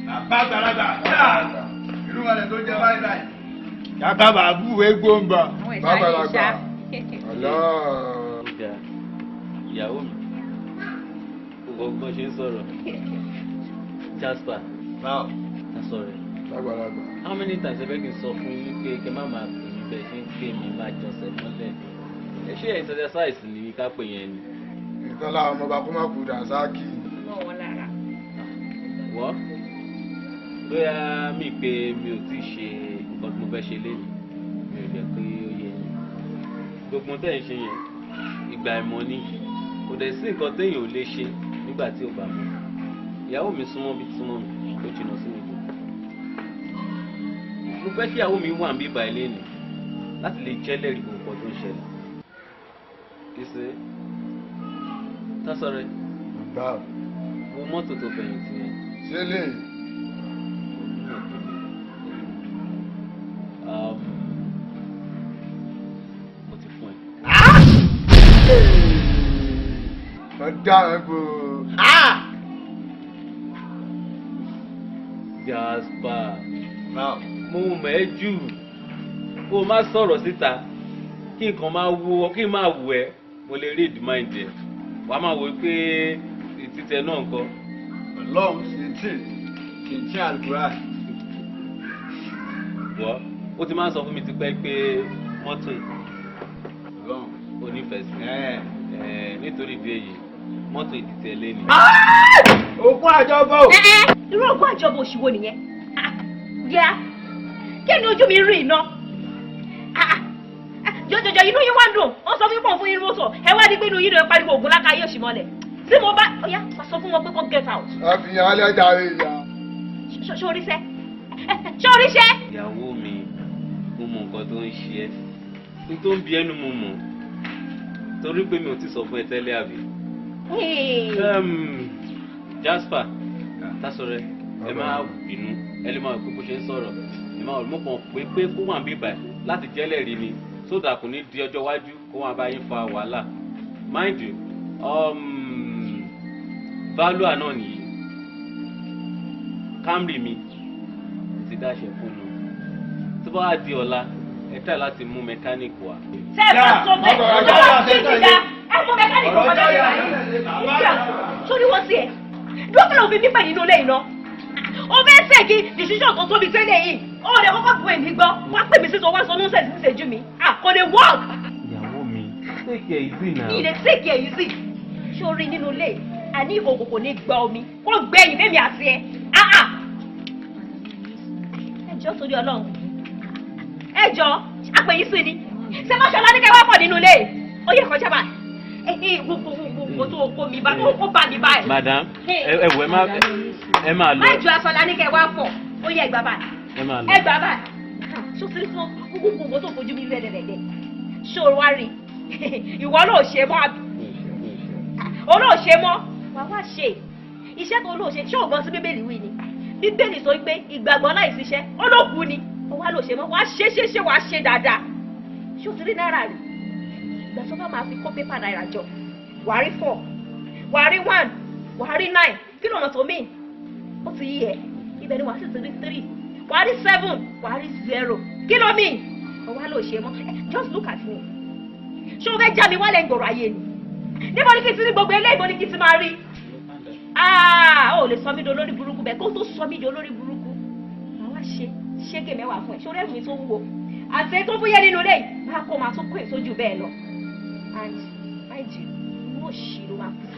Bàbá àgbàlagbà. Irú wọn lè tó jẹ báyìí báyìí. Kàkà bàbú egbò ń bà. Bàbá Ọ̀gá, ìyàwó mi, gbogbo ọgbọ́n ṣe ń sọ̀rọ̀. Jasper. Báwo? Ká sọ̀rọ̀. Lágbàlagbà. How many times ẹ fẹ́ kí n sọ fún yín pé kí ẹ má máa pè mí bẹ́ẹ̀ ṣe ń pè mí máa jọsẹ̀ mọ́lẹ̀? Ẹ ṣé exercise ni ká pè yẹn ni. Ìkan láwọn ọmọ ọba kó má kú dànsákì. Mọ́ wọn lára. Wọ́ bóyá mi pé mi ò tíì ṣe nǹkan tí mo fẹ́ ṣe lénìí, mi ò jẹ́ pé ó yẹ yín. Gbogbo tẹ́ ẹ̀ ń ṣe yẹn, ìgbà ìmọ̀ ni. Kò dẹ̀ sí nǹkan téèyàn ò lè ṣe nígbà tí ò bá mọ̀. Ìyàwó mi súnmọ́ bí súnmọ́ mi, ó jìnnà sí mi jù. Mo fẹ́ kí ìyàwó mi wà níbí báyìí lénìí láti lè jẹ́lẹ̀rìí gbogbo nǹkan tó ń ṣẹlẹ̀. Ìṣe Tásọ̀rẹ́. Wo mọ́tò tó fẹ̀yìntì yẹn. Ṣé lè? Mo ti fún ẹ. Ọ̀daràn kò. Jasper. Mo mọ̀ ẹ́ jù. Kó o má sọ̀rọ̀ síta. Kí nǹkan máa wú ọ, kí n máa wù ẹ́. Mo lè read mind ẹ. Wàá máa wò ó pé títẹ náà ńkọ́. Ọlọ́run ṣe tí kì í ṣe àlùkùrá. Wọ́ ó ti máa ń sọ fún mi tipẹ́ pé mọ́tò yìí ó nífẹ̀ẹ́ sí. Nítorí ìdí èyí mọ́tò yìí ti tẹ̀ lé ni. Ògùn àjọbọ. Irú ògùn àjọbọ òṣìwò nìyẹn? Yá, kí ni ojú mi rí iná? Jọjọjọ, inú yín wá ń dùn, ó sọ fún pọ̀ fún yín mọ́tò, ẹ wá ní pé inú yín ló pariwo ògùn lákàáyé òṣìmọ́lẹ̀. Tí mo bá, ó yá, sọ fún wọn pé kó get out. A fi hàn alẹ́ jàre ìyá. Ṣé oríṣẹ́? Ṣé oríṣẹ́? Ìyàwó mi, mo mọ nǹkan tó ń ṣe ẹ́, n tó ń bi ẹnu mo mọ̀, torí pé mi ò tí sọ fún ẹ tẹ́lẹ̀ àbí. Jasper, Tásọrẹ, ẹ má bínú, ẹ lè máa pé bó ṣe ń sọ̀rọ̀, ẹ má mọ̀ kàn pé kó wà ń bíbà láti jẹ́lẹ̀rí ni, sódà kò ní di ọjọ́ iwájú kó wà bá yín fa wàhálà. Mind you, value náà nìyí, Camry mi ti dáṣẹ fún un, tó bá wá di ọ̀la ẹ try láti mú mechanic wá. Ṣé ẹ bá sọ bẹ́ẹ̀ tó bá fi ti da ẹ mú mechanic wá lọ́dọ̀ sórí wọ́n sí ẹ̀ dúró òfin pípẹ́ nínú ilé iná o fẹ́ ṣèkí decision tó tóbi tẹ́lẹ̀ yìí, ó lè kọ́kọ́ bu èmi gbọ́, wá pè mí sísọ, wá sọ nonsense níṣẹ́jú mi, kò lè work. Ìyàwó mi, take it easy now. Mi lè take it easy. Sórí nínú ilé àní ìkòkò kò ní gba omi kó gbẹ̀yìn fẹ́mi àti ẹ. Ẹ jọ̀ọ́ torí Ọlọ́run, ẹ jọ̀ọ́ àpèyí sí ni ṣé mọ́ṣọ́lá ní kẹ́ wá pọ̀ nínú ilé ó yẹ kọjá báyìí gbogbo gbogbo tó kó mi bá tó kó bá mi báyìí. Madam, ẹ wò, ẹ máa lọ. Má jọ aṣọ la ní kẹ́ wá pọ̀, ó yẹ ẹgbàá báyìí. Ẹ máa lọ. Ẹgbàá báyìí ṣó ti fún gbogbo gbogbo tó fojú mi rẹ̀ rẹ̀ ṣó wá rí ìwọ náà ṣe mọ́ àbí o náà ṣe mọ́ wàá wá ṣe iṣẹ́ tó lóò ṣe. Ṣé ògbọ́n sí Bíbélì wí ni? Bíbélì sọ pé ìgbàgbọ́ láì ṣiṣẹ́ ó ló kú ni. Ó wá lóò ṣe mọ́, wàá ṣe ṣe ṣe, wàá ṣe dáadáa. Ṣé o ti rí náírà rí? Ìgbà tó bá máa fi kó pépà náírà jọ, wàá rí 4, wàá rí 1, wàá rí 9. Kí ló mọ̀ tó mí ó ti yí ẹ? Ibẹ̀ ni wàá sì ti rí 3, wàá rí 7, wàá rí 0. Kí ló mí? Ó wá lóò ṣe mọ́. Just look at me. Ṣé o fẹ́ já mi wálẹ̀ gbòòrò ayé ni? Níbo ni kí n ti rí gbogbo eléyìí? Níbo ni kí n ti máa rí? Ó lè sọ mí di olórí burúkú bẹ́ẹ̀. Kó tó sọ mí di olórí burúkú, màá wá ṣe ṣége mẹ́wàá fún ẹ. Ṣé orí ẹ̀rù mi tó wúwo àti èyí tó fúyẹ́ nínú ilé yìí máa kó máa tún kó èso jù bẹ́ẹ̀ lọ? And mind you, inú òṣì ló máa kú sí.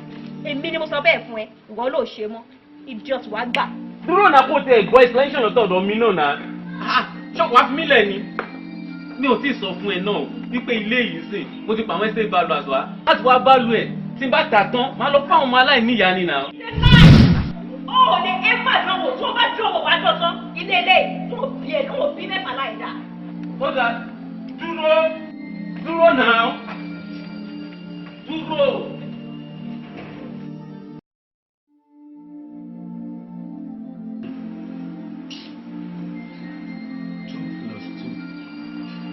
Èmi ni mo sọ bẹ́ẹ̀ fún ẹ. Ìwọ ló ṣe mọ́, idiot, wàá gbà. Dúró náà, kó tẹ ìgbọ́ explanation lọ́tọ̀ọ̀dọ̀ mi náà náà. Ṣé wàá fi mí lẹ̀ ni? Mi ò tí ì sọ fún ẹ náà wípé ilé yìí sìn, mo ti pa àwọn estate valuers wá láti wá value ẹ̀. Tí n bá tà tán, máa lọ fún àwọn ọmọ aláìníyàá ni náà. Ó lè ẹ má dánwò, tó bá dánwò wá dọ̀tán ilé ilé tó bí ẹ tó bí mẹ́fà láì dá. Ó dà, dúró, dúró náà, dúró. 2 plus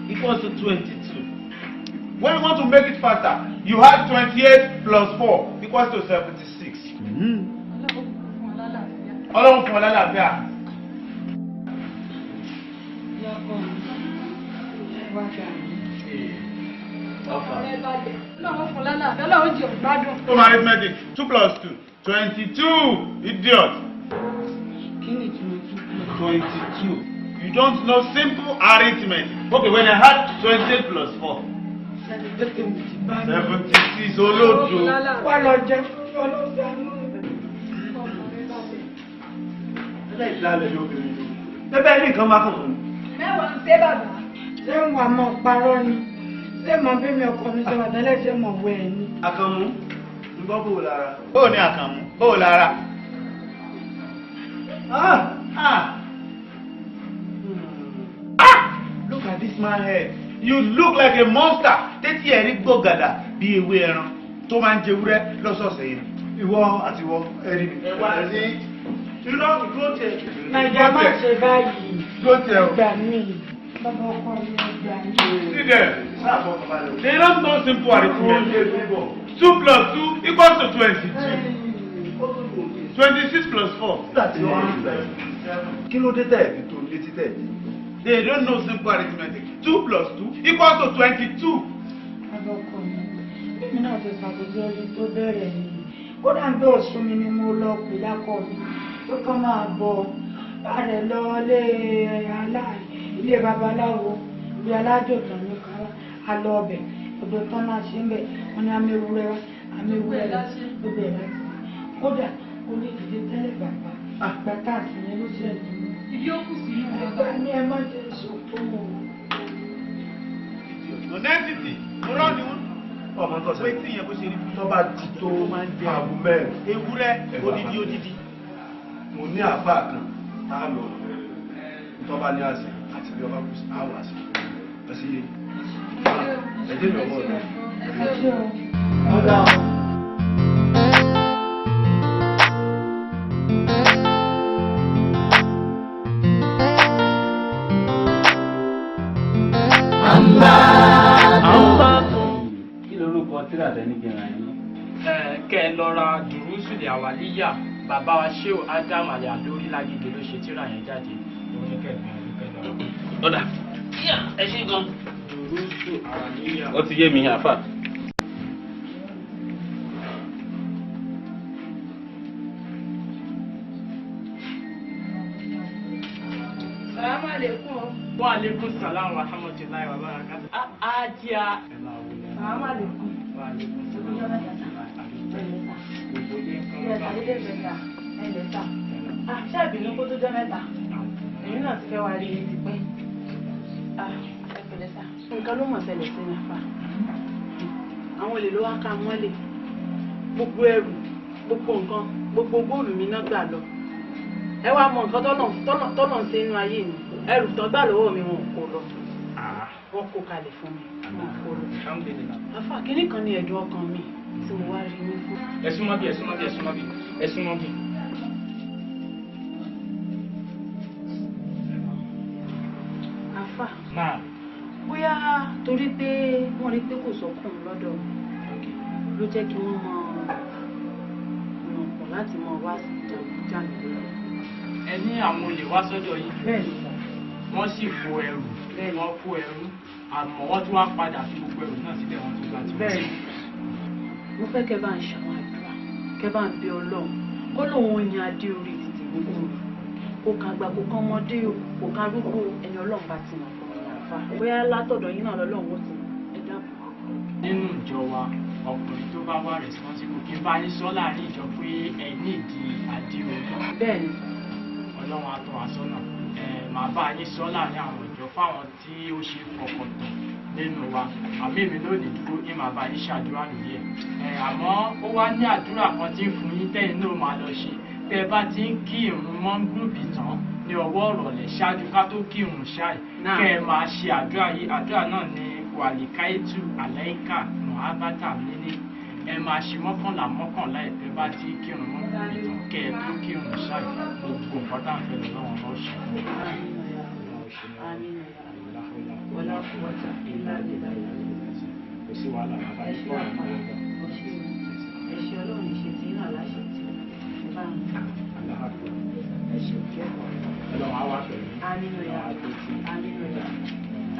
2 equals to 22. When you want to make it faster, you add 28 plus 4 equals to 76. Ọlọ́run fún ọ lálàáfíà. Yọkọ mi, wá gbà mí. Ọlọ́run fún lálàáfíà, Ọlọ́run jẹ́ ògbádùn. Ó máa arithmetic, 2 plus 2, 22, idiot. Kí ni ìtumọ̀ 2 plus? 22. You don't know simple arithmetic. Okay, when I add 28 plus 4, 76, olódo. Wá lọ jẹ fún ọlọ́sàánú. Ẹlẹ́ìdálẹ̀ lóbìnrin ló. Bẹ́ẹ̀ ní nǹkan máa kàn fún mi. Mẹ́wàá ń ṣe bàbá. Ṣé ń wà mọ́ parọ́ ni? Ṣé mọ bí mi ọkọ mi ṣe wà tẹ́lẹ̀, ṣé mọ̀ wẹ̀ ẹ́ ni? Àkànmú, ń gbọ́ bò lára. Bó o ní Àkànmú, bó o lára. Ah! Ah! Ah! Look at this man head. You look like a monster. Tẹ́tí ẹ̀rí gbọ̀gàdà bí ewé ẹran tó máa ń jẹ ewúrẹ́ lọ́sọ̀ọ̀sẹ̀ yìí. Ìwọ àti ìwọ, ẹ rí mi. Ẹ wá sí. Irọ́, dúró tiẹ̀. Nàìjíríà má ṣe báyìí. Dúró tiẹ̀ o. Gbà mí. Bàbá ọkọ mi, gbà mí. See them. They don't know simple arithmetic. 2 plus 2 equals to 22. 26 plus 4. Kí ló dé tẹ̀ fi tó létí tẹ̀ fi? They don't know simple arithmetic. 2 plus 2 equals to 22. Bàbá ọkọ mi, èmi náà ti ṣàtúnṣe orí tó bẹ̀rẹ̀ ni. Kódà ń gbé òsùn mi ni mo lọ pè lákọ mi tó kàn máa bọ̀ bàrẹ̀ lọ ilé ilé babaláwo, ilé alájò tán ní kára a lọ ọbẹ̀ ọ̀dọ̀ tán náà ṣe ń bẹ̀. Wọ́n ní àmì ewúrẹ́ wá, àmì ewúrẹ́ lọ, gbogbo ẹ̀ láti kódà Kò ní dìde tẹ́lẹ̀ bàbá. Bàtà àti yẹn ló ṣe dùn. Ibi ó kù sí inú Ẹgbà ní ẹ má jẹ́ ìṣòfò o. Nonentity, irọ́ ni wọ́n. Ọmọ tó ṣe Pé tí ìyẹn bó ṣe rí fún tó bá ti tó aago 4. Ewúrẹ́ odidi odidi. Mo ní àbá kan tá a lọ tó bá ní àṣẹ àti bí ọba kù sí àwọn àṣẹ. Ẹ sì yé. Ẹ jẹ́ mi ọmọ rẹ̀. Ọ̀dà o. Kí lorúkọ tíra tẹ́ni kí n ra yín? Kẹ́ ẹ lọ ra dùrúsùlẹ̀ àwàlíyà, bàbá wa Shehu Adam Al-Alori Lágége ló ṣe tíra yẹn jáde. Òun ní kẹ́ ẹ gbìyànjú kẹ́ ẹ lọ. Ọ̀dà. Ẹ ṣe gan. Dùrúsù àwàlíyà. Ó ti yé mi, àfà. Salamu alaikum o. Wa alaikum salam wa rahmatulahi wa barakatuh. Ajia. Salamu alaikum. Wa alaikum salam. Gbogbo ilé nǹkan bá. Ṣé ìbínú kó tó jọ́ mẹ́ta? Èmi náà ti fẹ́ wá rí i ti pẹ́. Ẹ pẹ̀lẹ́ sà. Nǹkan ló mọ̀ ṣẹlẹ̀ sí mi àfà. Àwọn olè ló wá ká mọ́lẹ̀. Gbogbo ẹrù, gbogbo nǹkan, gbogbo góòlù mi náà gbà lọ. Ẹ wá mọ nǹkan tọ́nà ń ṣe inú ayé mi. Ẹrù tán gbà lọ́wọ́ mi wọn ò kó lọ. Wọ́n kó kalẹ̀ fún mi, wọn ò kó lọ. Alhamdulillah. Àfà, kínní kan ní ẹ̀dùn ọkàn mi tí mo wá rí yín fún. Ẹ súnmọ́ bí, ẹ súnmọ́ bí, ẹ súnmọ́ bí, ẹ súnmọ́ bí. Àfà, Náà. bóyá torí pé wọ́n rí pé kò sọ́kùnrin lọ́dọ̀ mi ló jẹ́ kí wọ́n mọ ọ̀nà pọ̀ láti mọ wá jà mí lórí. Ẹ ní àwọn olè wá sọ́dọ̀ yín. Bẹ́ẹ̀ni sà. Wọ́n sì kó ẹrù. Wọ́n kó ẹrù. Àmọ́ wọ́n tún wá padà fi gbogbo ẹrù náà sílẹ̀, wọ́n tún gbà tí wọ́n. Bẹ́ẹ̀ni. Mo fẹ́ kẹ́ bá ń ṣàwọn àdúrà, kẹ́ bá ń bẹ Ọlọ́run kó lóun yan adé orí títì gbogbo mi. Kò kàn àgbà, kò kàn ọmọdé o, kò kàn arúgbó, ẹni Ọlọ́run bá ti mọ̀ fún mi àfa. Bóyá látọ̀dọ̀ yín náà lọ́lọ́run ó ti mọ̀. Ẹ dákun. Nínú ìjọ wa, ọkùnrin tó bá wà responsible, kí n bá yín sọ láàrin ìjọ pé ẹ ní ìdí adé orí. Bẹ́ẹ̀ni. Ọlọ́run á tọ́ wa sọ́nà. Ẹ màá bá yín sọ láàrin àwọn ìjọ fáwọn tí ó ṣe fọkàn tán nínú wa. Àmì mi lónìí dúró ní màá bá yín ṣàdúrà lórí ẹ̀. Ẹ àmọ́ ó wá ní àdúrà kan tí ń fún yín tẹ́yìn náà máa lọ ṣe. Tẹ́ ẹ bá ti ń kí ìrun mọ́ngúrúbì tán ní ọwọ́ ọ̀rọ̀lẹ̀ ṣáájú ká tó kí ìrun ṣáì, kẹ́ ẹ máa ṣe àdúrà yìí. Àdúrà náà ni wàlíkáìtù àlẹ́kà mọ̀hábátà níní. Ẹ máa ṣe mọ́kànlá mọ́kànlá ẹ̀ tẹ́ bá ti ń kírun mọ́ngúrúbì tán kẹ́ ẹ tó kírun ṣáì. Gbogbo nǹkan tá à ń fẹ́ lọ lọ́wọ́ lọ́ ṣe fún wa. Wala quwwata illa billah. Kò sí wàhálà, bàbá Ẹ yìí ṣé kọ́ àfà. àwọn ọ̀gá. Ẹ ṣé o. Ẹ ṣé Ọlọ́run ṣe tí náà láṣẹ tí ẹ bá ń bá. Ẹ ṣé o. Ọlọ́run á wà pẹ̀lú. Aminu ya. Aminu ya.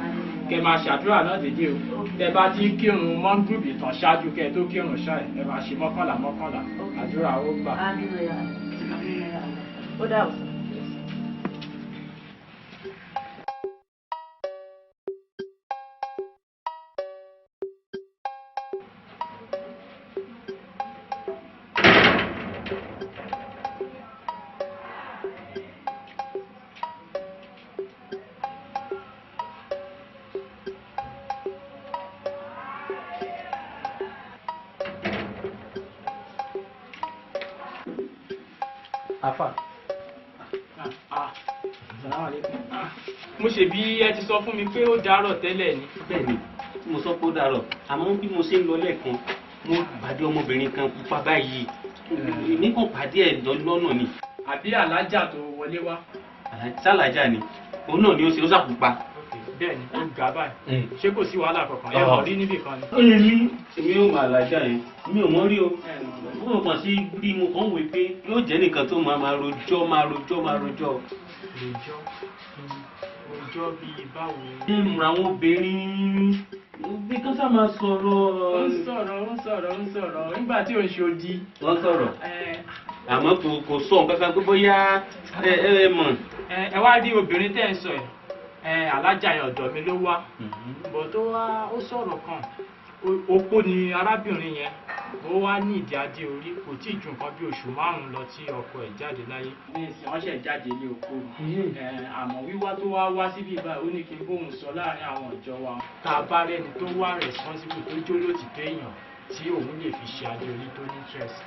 Aminu ya. Kẹ́ máa ṣàdúrà náà dédé o. Tẹ́ bá ti ń kírun mọ́ngúrúbì tán ṣáájú kẹ́ tó kírun ṣáì, ẹ máa ṣe mọ́kànlá mọ́kànlá. Àdúrà ó gbà. Aminu ya. Aminu ya. Ó dà ọ̀sán. Àfà. Salaam alaikum. Mo ṣe bí ẹ ti sọ fún mi pé ó dàárọ̀ tẹ́lẹ̀ ni. Bẹ́ẹ̀ni, mo sọ pé ó dàárọ̀, àmọ́ bí mo ṣe ń lọ lẹ́ẹ̀kan, mo pàdé ọmọbìnrin kan pupa báyìí. Èmi kàn pàdé ẹ̀ lọ́nà ni. Àbí alájà tó wọlé wá. Sálàjà ni, òun náà ni ó ṣe ó ṣàpupa. Bẹ́ẹ̀ni, ó ga báyìí. Ṣé kò sí wàhálà kankan? Ẹ mọ̀ rí níbì kan ni. Èmi ò mọ àlàjá yẹn, mi ò mọ̀ rí o. Mo kàn sí bí mo kàn wí pé yóò jẹ́ nìkan tó máa máa rojọ́ máa rojọ́ máa rojọ́. Rojọ́ rojọ́ bíi báwo? Ṣé mo àwọn obìnrin bí kán sá máa sọ̀rọ̀? Ó ń sọ̀rọ̀, ó ń sọ̀rọ̀, ó ń sọ̀rọ̀ nígbà tí ò ń ṣe odi. Wọ́n sọ̀rọ̀, àmọ́ kò sọ nǹkan kan pé bóyá ẹ ẹ mọ̀. Ẹ wá rí obìnrin tẹ́ ń sọ ẹ̀, alájà yẹn ọ̀dọ̀ mi ló wá. Bọ̀ tó wá ó sọ̀rọ̀ kan, Opó ni arábìnrin yẹn, ó wá ní ìdí adé orí, kò tí ì ju nǹkan bí oṣù 5 lọ tí ọkọ ẹ̀ jáde láyé. Ní ìsìn wọ́n ṣẹ̀ jáde ilé oko ni. Àmọ́ wíwá tó wá wá síbí báyìí, ó ní kí n bóun sọ láàrin àwọn ìjọ wa, tá a bá rẹ́ni tó wá responsible, tó jó lótìtọ́ èèyàn tí òun lè fi ṣe adé orí tó ní interest.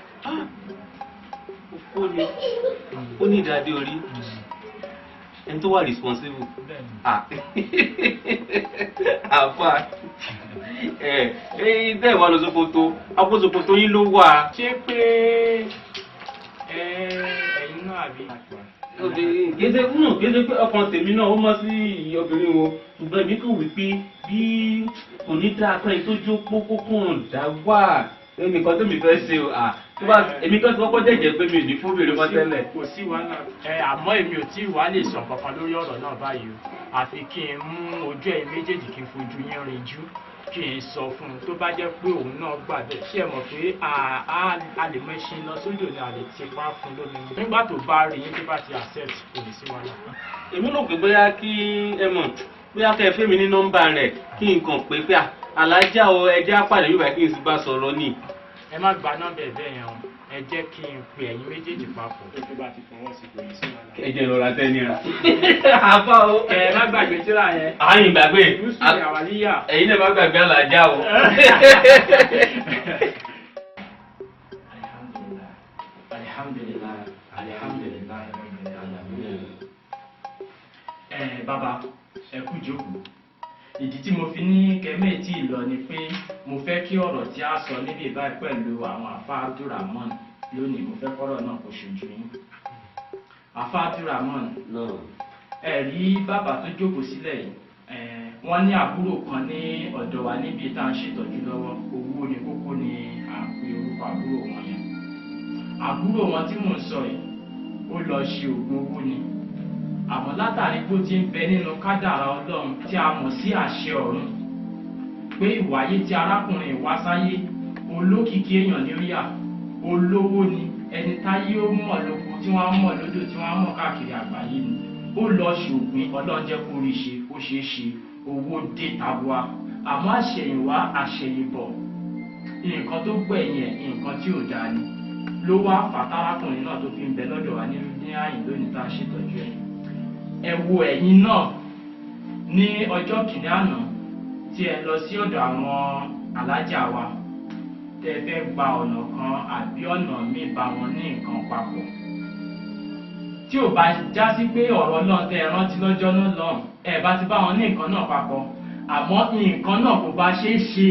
Ó ní ó ní ìdádé orí, ẹni tó wà responsible. Ah, àfa ẹ ẹ bẹ́ẹ̀ wà lọ Sókótó, àpò Sókótó yín ló wà. Ṣé pé ẹ̀yin náà àbí? Kéde nù kéde pé ọkàn tèmi náà ó mọ sí ìyá obìnrin wo, ṣùgbọ́n èmi kò wí pé bí kò ní dáa pé tó jó pópókùn dá wà ẹnìkan tó mi fẹ́ ṣe o. À tó bá èmi kan ti kọ́kọ́ jẹ̀jẹ̀ pé mi ò ní fóbìnrin mọ́ tẹ́lẹ̀. Kò sí wàhálà. Ẹ àmọ́ èmi ò tí ì wá lè sọ kankan lórí ọ̀rọ̀ náà báyìí o, àfi kí n mú ojú ẹ̀yin méjèèjì, kí n fojú yín rinjú, kí n sọ fún un. Tó bá jẹ́ pé òun náà gbà bẹ́ẹ̀, ṣé ẹ mọ̀ pé a lè mọ ẹṣin lọ sódò ni, a lè tipa fún lómi mu. Nígbà tó bá rí yín, tó bá ti accept, kò ní sí wàhálà. Èmi náà pé bóyá kí ẹ mọ̀, bóyá kẹ́ ẹ fẹ́ mi ní nọ́mbà rẹ̀, kí n kàn pé alájà o, ẹ jẹ́ á pàdé bíbá, kí n sì bá sọ̀rọ̀ ni. Ẹ má gba nọ́mbà ẹ̀ bẹ́ẹ̀ yẹn o, ẹ jẹ́ kí n pe ẹ̀yin méjèèjì papọ̀. Tó bá ti fọwọ́ sí, kò ní sí wàhálà. Ẹ jẹ́ ìrora tẹ́ nira. Àfa o. Ẹ má gbàgbé tíra yẹn. Àyìn gbàgbé. Yusuf Awaliya. Ẹ̀yin náà má gbàgbé alájà o. Alhamdulillah, alhamdulillah, rabbil alamin. Ẹ bàbá, ẹ kú jókòó. Ìdí tí mo fi ní kẹ́mẹ́ tí ì lọ ni pé mo fẹ́ kí ọ̀rọ̀ tí a sọ níbí báyìí pẹ̀lú àwọn àfa Abdulrahman lónìí, mo fẹ́ kọ́rọ̀ náà kó ṣojú yín. Àfa Abdulrahman, ẹ rí bàbá tó jókòó sílẹ̀ yìí, wọ́n ní àbúrò kan ní ọ̀dọ̀ wa níbi tá à ń ṣètọ́jú lọ́wọ́. Owó ni kókó ni à ń pe orúkọ àbúrò wọn yẹn. Àbúrò wọn tí mò ń sọ yìí, ó lọ ṣe oògùn owó ni, àmọ́ látàrí bó ti ń bẹ nínú kádàrá Ọlọ́run tí a mọ̀ sí àṣẹ ọ̀run pé ìwáyé tí arákùnrin wá sáyé, olókìkí èèyàn ni ó yà, olówó ni, ẹni táyé ó mọ̀ lóko, tí wọ́n á mọ̀ lódò, tí wọ́n á mọ̀ káàkiri àgbáyé ni. Ó lọ ṣògùn, Ọlọ́run jẹ́ kó rí ṣe, ó ṣeé ṣe, owó dé tabua. Àmọ́ àṣẹ̀yìnwá àṣẹ̀yìnbọ̀, nǹkan tó gbẹ̀yìn ẹ̀, nǹkan tí ò dáa ni ló wá fàtàrákùnrin náà tó fi ń bẹ lọ́dọ̀ wa ní àyìn lónìí tá a ṣètọ́jú ẹ̀. Ẹ wo ẹ̀yin náà ní ọjọ́ kìíní àná tí ẹ lọ sí ọ̀dọ̀ àwọn alájà wa, tẹ́ fẹ́ gba ọ̀nà kan àbí ọ̀nà míì bá wọn ní nǹkan papọ̀. Tí ò bá já sí pé ọ̀rọ̀ náà tẹ́ ẹ rántí lọ́jọ́ náà lọ́hùn, ẹ bá ti bá wọn ní nǹkan náà papọ̀, àmọ́ nǹkan náà kò bá ṣeé ṣe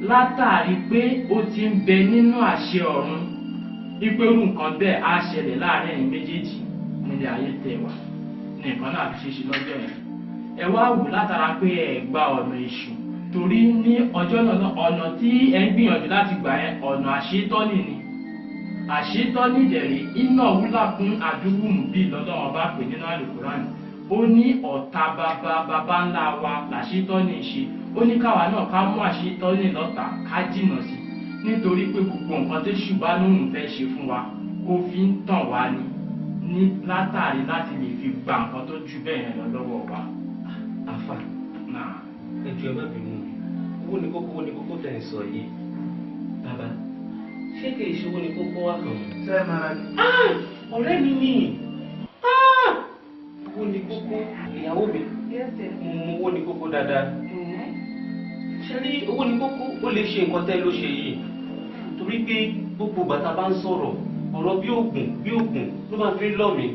látàrí pé ó ti ń bẹ nínú àṣẹ ọ̀run ìpérú nǹkan bẹ́ẹ̀ á ṣẹlẹ̀ láàrin ẹ̀yin méjèèjì nílé ayé tẹ́ wà, nǹkan náà fi ṣe lọ́jọ́ yẹn. Ẹ wá wò látara pé ẹ gba ọ̀nà èṣù, torí ní ọjọ́ náà ọ̀nà tí ẹ ń gbìyànjú láti gbà yẹn, ọ̀nà àṣetọ́nì ni. Àṣetọ́nì dẹ̀rẹ̀ iná wúlà fún àdúgbò bí lọ́lọ́wọ́n bá pè nínú àlùkùránì. Ó ní ọ̀tá bàbá bàbá ńlá wa làṣetọ́nì ṣe. Ó ní káwa náà ká mú àṣetọ́nì lọ́tà, ká jìnà sí, nítorí pé gbogbo nǹkan téṣù bá lóun fẹ́ ṣe fún wa, ó fi ń tàn wá ni ní látàrí láti lè fi gba nǹkan tó ju bẹ́ẹ̀ yẹn lọ lọ́wọ́ wa. Àfà, ẹ jọ̀ọ́ ẹ má bínú, owó ni kókó, owó ni kókó tẹ̀ ń sọ yìí. Bàbá, ṣé kìí ṣe owó ni kókó wà kàn? Ṣé ẹ máa ra ni? Ọ̀rẹ́ mi ni. Owó ni kókó, ìyàwó mi. Mo mọ owó ni kókó dáadáa. Ṣé rí owó ni kókó, ó lè ṣe nǹkan tẹ́ ló ṣe yìí. Torí pé gbogbo bàtà bá ń sọ̀rọ̀, ọ̀rọ̀ bí ògùn bí ògùn ló máa fi ń lọ̀ mí.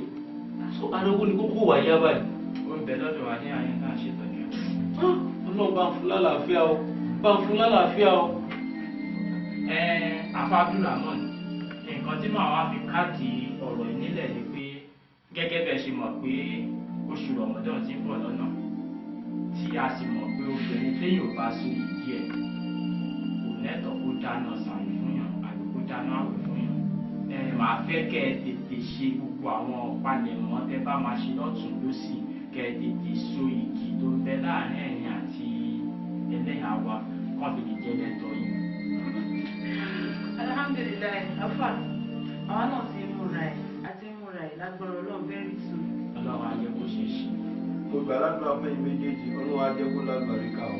So ara owó ni kókó wà yá báyìí. Ó ń bẹ lọ́dọ̀ wa ní àyè náà ṣètọ́jú. Ọlọ́run bá ń fún lálàáfíà o, bá ń fún lálàáfíà o. Àfa Abdulrahman, nǹkan tí màá wá fi káàdì ọ̀rọ̀ yìí nílẹ̀ ni pé gẹ́gẹ́ bẹ́ẹ̀ ṣe mọ̀ pé oṣù Ramadan ti ń bọ̀ lọ́nà, tí a sì mọ̀ pé obìnrin téèyàn ò bá so ìdí ẹ̀ kò lẹ́tọ̀ọ́ kó dáná sàrí fún yàn àbí kó dáná àwẹ̀ fún yàn. Màá fẹ́ kẹ́ ẹ tètè ṣe gbogbo àwọn ọ̀pálẹ̀mọ́ tẹ́ bá máa ṣe lọ́tùn lósì, kẹ́ ẹ tètè so igi tó ń bẹ láàrin ẹ̀yin àti ẹlẹ́yà wa kán fi lè jẹ́ lẹ́tọ̀ọ́ yín. Alhamdulilayi, afa, àwa náà ti ń múra ẹ̀, àti ń múra ẹ̀ lágbára Ọlọ́run very soon. Ọlọ́run á jẹ́ kó ṣeé ṣe. Mo gbà ládùúrà fún ẹ̀yin méjèèjì, Ọlọ́run á jẹ́ kó lálùbáríkà o.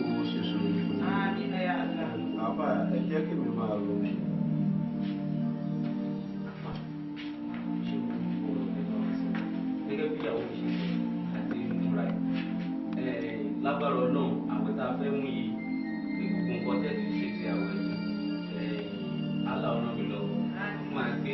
kó ṣe sùúrù fún mi. Àmín ya Allah. Àbá ẹ jẹ́ kí mi máa lọ. Gẹ́gẹ́ bí ìyàwó mi ṣe sọ àti múra ẹ̀ lágbára Ọlọ́run, àwẹ̀ tá a fẹ́ mú yìí ní gbogbo nǹkan tẹ́ ti ṣe ti àwẹ̀ yìí, Allah ràn mí lọ́wọ́ máa gbé.